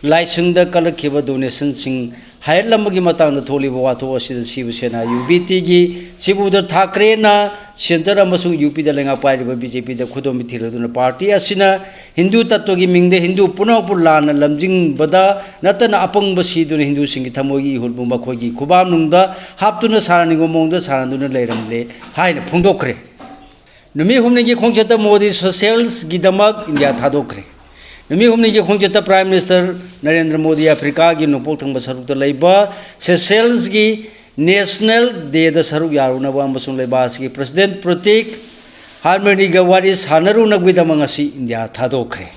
ꯂꯥꯏꯁꯪꯗ ꯀꯜꯂꯛꯈꯤꯕ ꯗꯣꯅꯦꯁꯟꯁꯤꯡ ꯍꯥꯏꯔꯠꯂꯝꯕꯒꯤ ꯃꯇꯥꯡꯗ ꯊꯣꯛꯂꯤꯕ ꯋꯥꯊꯣꯛ ꯑꯁꯤꯗ ꯁꯤꯕ ꯁꯦꯅꯥ, ꯌꯨ ꯕꯤ ꯇꯤꯒꯤ ꯆꯤꯐ ꯎꯗꯞ ꯊꯥꯀ꯭ꯔꯦꯅ ꯁꯦꯟꯇꯔ ꯑꯃꯁꯨꯡ ꯌꯨ ꯄꯤꯗ ꯂꯩꯉꯥꯛ ꯄꯥꯏꯔꯤꯕ ꯕꯤ ꯖꯦ ꯄꯤꯗ ꯈꯨꯗꯣꯝꯕꯤ ꯊꯤꯔꯗꯨꯅ ꯄꯥꯔꯇꯤ ꯑꯁꯤꯅ ꯍꯤꯟꯗꯨ ꯇꯠꯇꯣꯒꯤ ꯃꯤꯡꯗ ꯍꯤꯟꯗꯨ ꯄꯨꯝꯅꯃꯛꯄꯨ ꯂꯥꯟꯅ ꯂꯝꯖꯤꯡꯕꯗ ꯅꯠꯇꯅ ꯑꯄꯪꯕ ꯁꯤꯗꯨꯅ ꯍꯤꯟꯗꯨꯁꯤꯡꯒꯤ ꯊꯃꯣꯏꯒꯤ ꯏꯍꯨꯜꯕꯨ ꯃꯈꯣꯏꯒꯤ ꯈꯨꯕꯥꯝꯅꯨꯡꯗ ꯍꯥꯞꯇꯨꯅ ꯁꯥꯟꯅꯅꯤꯡꯕ ꯃꯑꯣꯡꯗ ꯁꯥꯟꯅꯗꯨꯅ ꯂꯩꯔꯝꯂꯦ ꯍꯥꯏꯅ ꯐꯣꯡꯗꯣꯛꯈ꯭ꯔꯦ꯫ ꯅꯨꯃꯤꯠ ꯍꯨꯝꯅꯤꯒꯤ ꯈꯣꯡꯆꯠꯇ ꯃꯣꯗꯤ ꯁꯦꯁꯦꯜꯁꯒꯤꯗꯃꯛ ꯏꯟꯗꯤꯌꯥ ꯊꯥꯗꯣꯛꯈ꯭ꯔꯦ꯫ ꯅꯨꯃꯤꯠ ꯍꯨꯝꯅꯤꯒꯤ ꯈꯣꯡꯆꯠꯇ ꯄ꯭ꯔꯥꯏꯝ ꯃꯤꯅꯤꯁꯇꯔ ꯅꯔꯦꯟꯗ꯭ꯔ ꯃꯣꯗꯤ ꯑꯐ꯭ꯔꯤꯀꯥꯒꯤ ꯅꯣꯡꯄꯣꯛ ꯊꯪꯕ ꯁꯔꯨꯛꯇ ꯂꯩꯕ ꯁꯦꯁꯦꯜꯁꯒꯤ ꯅꯦꯁꯅꯦꯜ ꯗꯦꯗ ꯁꯔꯨꯛ ꯌꯥꯔꯨꯅꯕ ꯑꯃꯁꯨꯡ ꯂꯩꯕꯥꯛ ꯑꯁꯤꯒꯤ ꯄ꯭ꯔꯁꯤꯗꯦꯟꯠ ꯄ꯭ꯔꯇꯤꯛ ꯍꯥꯔꯃꯅꯤꯒ ꯋꯥꯔꯤ ꯁꯥꯟꯅꯔꯨꯅꯕꯒꯤꯗꯃꯛ ꯉꯁꯤ ꯏꯟꯗꯤꯌꯥ ꯊꯥꯗꯣꯛꯈ꯭ꯔꯦ꯫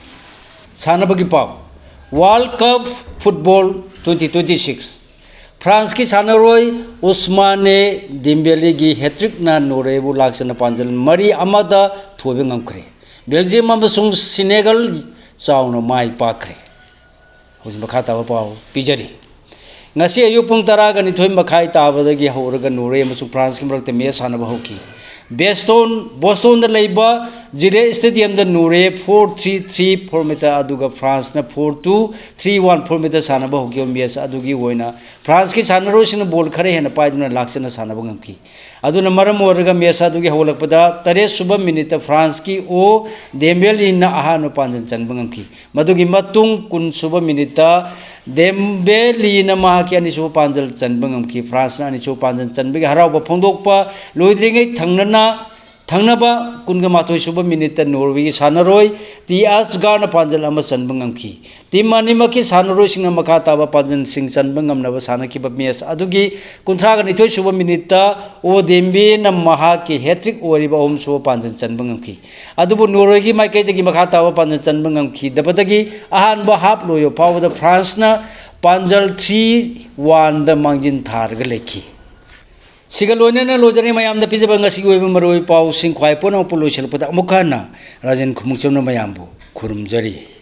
ꯁꯥꯟꯅꯕꯒꯤ ꯄꯥꯎ꯫ World cup football twenty twenty six. ꯐ꯭ꯔꯥꯟꯁꯀꯤ ꯁꯥꯟꯅꯔꯣꯏ ꯎꯁꯃꯥꯅꯦ ꯗꯦꯝꯕꯦꯂꯦꯒꯤ ꯍꯦꯇ꯭ꯔꯤꯛꯅ ꯅꯣꯔꯋꯦꯕꯨ ꯂꯥꯛꯆꯅ ꯄꯥꯟꯖꯜ ꯃꯔꯤ ꯑꯃꯗ ꯊꯣꯏꯕ ꯉꯝꯈ꯭ꯔꯦ꯫ ꯕꯦꯜꯖꯤꯌꯝ ꯑꯃꯁꯨꯡ ꯁꯤꯅꯦꯒꯜ ꯆꯥꯎꯅ ꯃꯥꯏ ꯄꯥꯛꯈ꯭ꯔꯦ꯫ ꯍꯧꯖꯤꯛ ꯃꯈꯥ ꯇꯥꯕ ꯄꯥꯎ ꯄꯤꯖꯔꯤ꯫ ꯉꯁꯤ ꯑꯌꯨꯛ ꯄꯨꯡ ꯇꯔꯥꯒ ꯅꯤꯊꯣꯏ ꯃꯈꯥꯏ ꯇꯥꯕꯗꯒꯤ ꯍꯧꯔꯒ ꯅꯣꯔꯋꯦ ꯑꯃꯁꯨꯡ ꯐ꯭ꯔꯥꯟꯁꯀꯤ ꯃꯔꯛꯇ ꯃꯦꯆ ꯁꯥꯟꯅꯕ ꯍꯧꯈꯤ꯫ ꯕꯦꯁꯇꯣꯟ, ꯕꯣꯁꯇꯣꯟꯗ ꯂꯩꯕ ꯖꯤꯔꯦ ꯁ꯭ꯇꯦꯗꯤꯌꯝꯗ ꯅꯣꯔꯋꯦ ꯐꯣꯔ ꯊ꯭ꯔꯤ ꯊ꯭ꯔꯤ ꯐꯣꯔꯃꯦꯠꯇ, ꯑꯗꯨꯒ ꯐ꯭ꯔꯥꯟꯁꯅ ꯐꯣꯔ ꯇꯨ ꯊ꯭ꯔꯤ ꯋꯥꯟ ꯐꯣꯔꯃꯦꯠꯇ ꯁꯥꯟꯅꯕ ꯍꯧꯈꯤꯕ ꯃꯦꯆ ꯑꯗꯨꯒꯤ ꯑꯣꯏꯅ ꯐ꯭ꯔꯥꯟꯁꯀꯤ ꯁꯥꯟꯅꯔꯣꯏꯁꯤꯡꯅ ꯕꯣꯜ ꯈꯔ ꯍꯦꯟꯅ ꯄꯥꯏꯗꯨꯅ ꯂꯥꯛꯆꯅ ꯁꯥꯟꯅꯕ ꯉꯝꯈꯤ꯫ ꯑꯗꯨꯅ ꯃꯔꯝ ꯑꯣꯏꯔꯒ ꯃꯦꯆ ꯑꯗꯨꯒꯤ ꯍꯧꯒꯠꯂꯛꯄꯗ ꯇꯔꯦꯠ ꯁꯨꯕ ꯃꯤꯅꯤꯠꯇ ꯐ꯭ꯔꯥꯟꯁꯀꯤ ꯑꯣ ꯗꯦꯝꯕꯦꯂꯤꯅ ꯑꯍꯥꯟꯕ ꯄꯥꯟꯖꯟ ꯆꯟꯕ ꯉꯝꯈꯤ꯫ ꯃꯗꯨꯒꯤ ꯃꯇꯨꯡ ꯀꯨꯟ ꯁꯨꯕ ꯃꯤꯅꯤꯠꯇ ꯗꯦꯝꯕꯦꯂꯤꯅ ꯃꯍꯥꯛꯀꯤ ꯑꯅꯤꯁꯨꯕ ꯄꯥꯟꯖꯜ ꯆꯟꯕ ꯉꯝꯈꯤ꯫ ꯐ꯭ꯔꯥꯟꯁꯅ ꯑꯅꯤꯁꯨꯕ ꯄꯥꯟꯖꯜ ꯆꯟꯕꯒꯤ ꯍꯔꯥꯎꯕ ꯐꯣꯡꯗꯣꯛꯄ ꯂꯣꯏꯗ꯭ꯔꯤꯉꯩ ꯊꯪꯅꯅ ꯊꯪꯅꯕ ꯀꯨꯟꯒ ꯃꯥꯊꯣꯏ ꯁꯨꯕ ꯃꯤꯅꯤꯠꯇ ꯅꯣꯔꯋꯦꯒꯤ ꯁꯥꯟꯅꯔꯣꯏ ꯇꯤ ꯑꯁꯒꯥꯔꯅ ꯄꯥꯟꯖꯜ ꯑꯃ ꯆꯟꯕ ꯉꯝꯈꯤ꯫ ꯇꯤꯝ ꯑꯅꯤꯃꯛꯀꯤ ꯁꯥꯟꯅꯔꯣꯏꯁꯤꯡꯅ ꯃꯈꯥ ꯇꯥꯕ ꯄꯥꯟꯖꯜꯁꯤꯡ ꯆꯟꯕ ꯉꯝꯅꯕ ꯁꯥꯟꯅꯈꯤꯕ ꯃꯦꯆ ꯑꯗꯨꯒꯤ ꯀꯨꯟꯊ꯭ꯔꯥꯒ ꯅꯤꯊꯣꯏ ꯁꯨꯕ ꯃꯤꯅꯤꯠꯇ ꯑꯣ ꯗꯦꯝꯕꯦꯅ ꯃꯍꯥꯛꯀꯤ ꯍꯦꯇ꯭ꯔꯤꯛ ꯑꯣꯏꯔꯤꯕ ꯑꯍꯨꯝꯁꯨꯕ ꯄꯥꯟꯖꯜ ꯆꯟꯕ ꯉꯝꯈꯤ꯫ ꯑꯗꯨꯕꯨ ꯅꯣꯔꯋꯦꯒꯤ ꯃꯥꯏꯀꯩꯗꯒꯤ ꯃꯈꯥ ꯇꯥꯕ ꯄꯥꯟꯖꯜ ꯆꯟꯕ ꯉꯝꯈꯤꯗꯕꯗꯒꯤ ꯑꯍꯥꯟꯕ ꯍꯥꯞ ꯂꯣꯏꯕ ꯐꯥꯎꯕꯗ ꯐ꯭ꯔꯥꯟꯁꯅ ꯄꯥꯟꯖꯜ ꯊ꯭ꯔꯤ ꯋꯥꯟꯗ ꯃꯥꯡꯖꯤꯟ ꯊꯥꯔꯒ ꯂꯩꯈꯤ꯫ ꯁꯤꯒ ꯂꯣꯏꯅꯅ ꯂꯣꯏꯖꯔꯦ ꯃꯌꯥꯝꯗ ꯄꯤꯖꯕ ꯉꯁꯤꯒꯤ ꯑꯣꯏꯕ ꯃꯔꯨꯑꯣꯏꯕ ꯄꯥꯎꯁꯤꯡ꯫ ꯈ꯭ꯋꯥꯏ ꯄꯨꯝꯅꯃꯛꯄꯨ ꯂꯣꯏꯁꯤꯜꯂꯛꯄꯗ ꯑꯃꯨꯛ ꯍꯟꯅ ꯔꯥꯖꯦꯟ ꯈꯨꯃꯨꯛꯆꯝꯅ ꯃꯌꯥꯝꯕꯨ ꯈꯨꯔꯨꯝꯖꯔꯤ꯫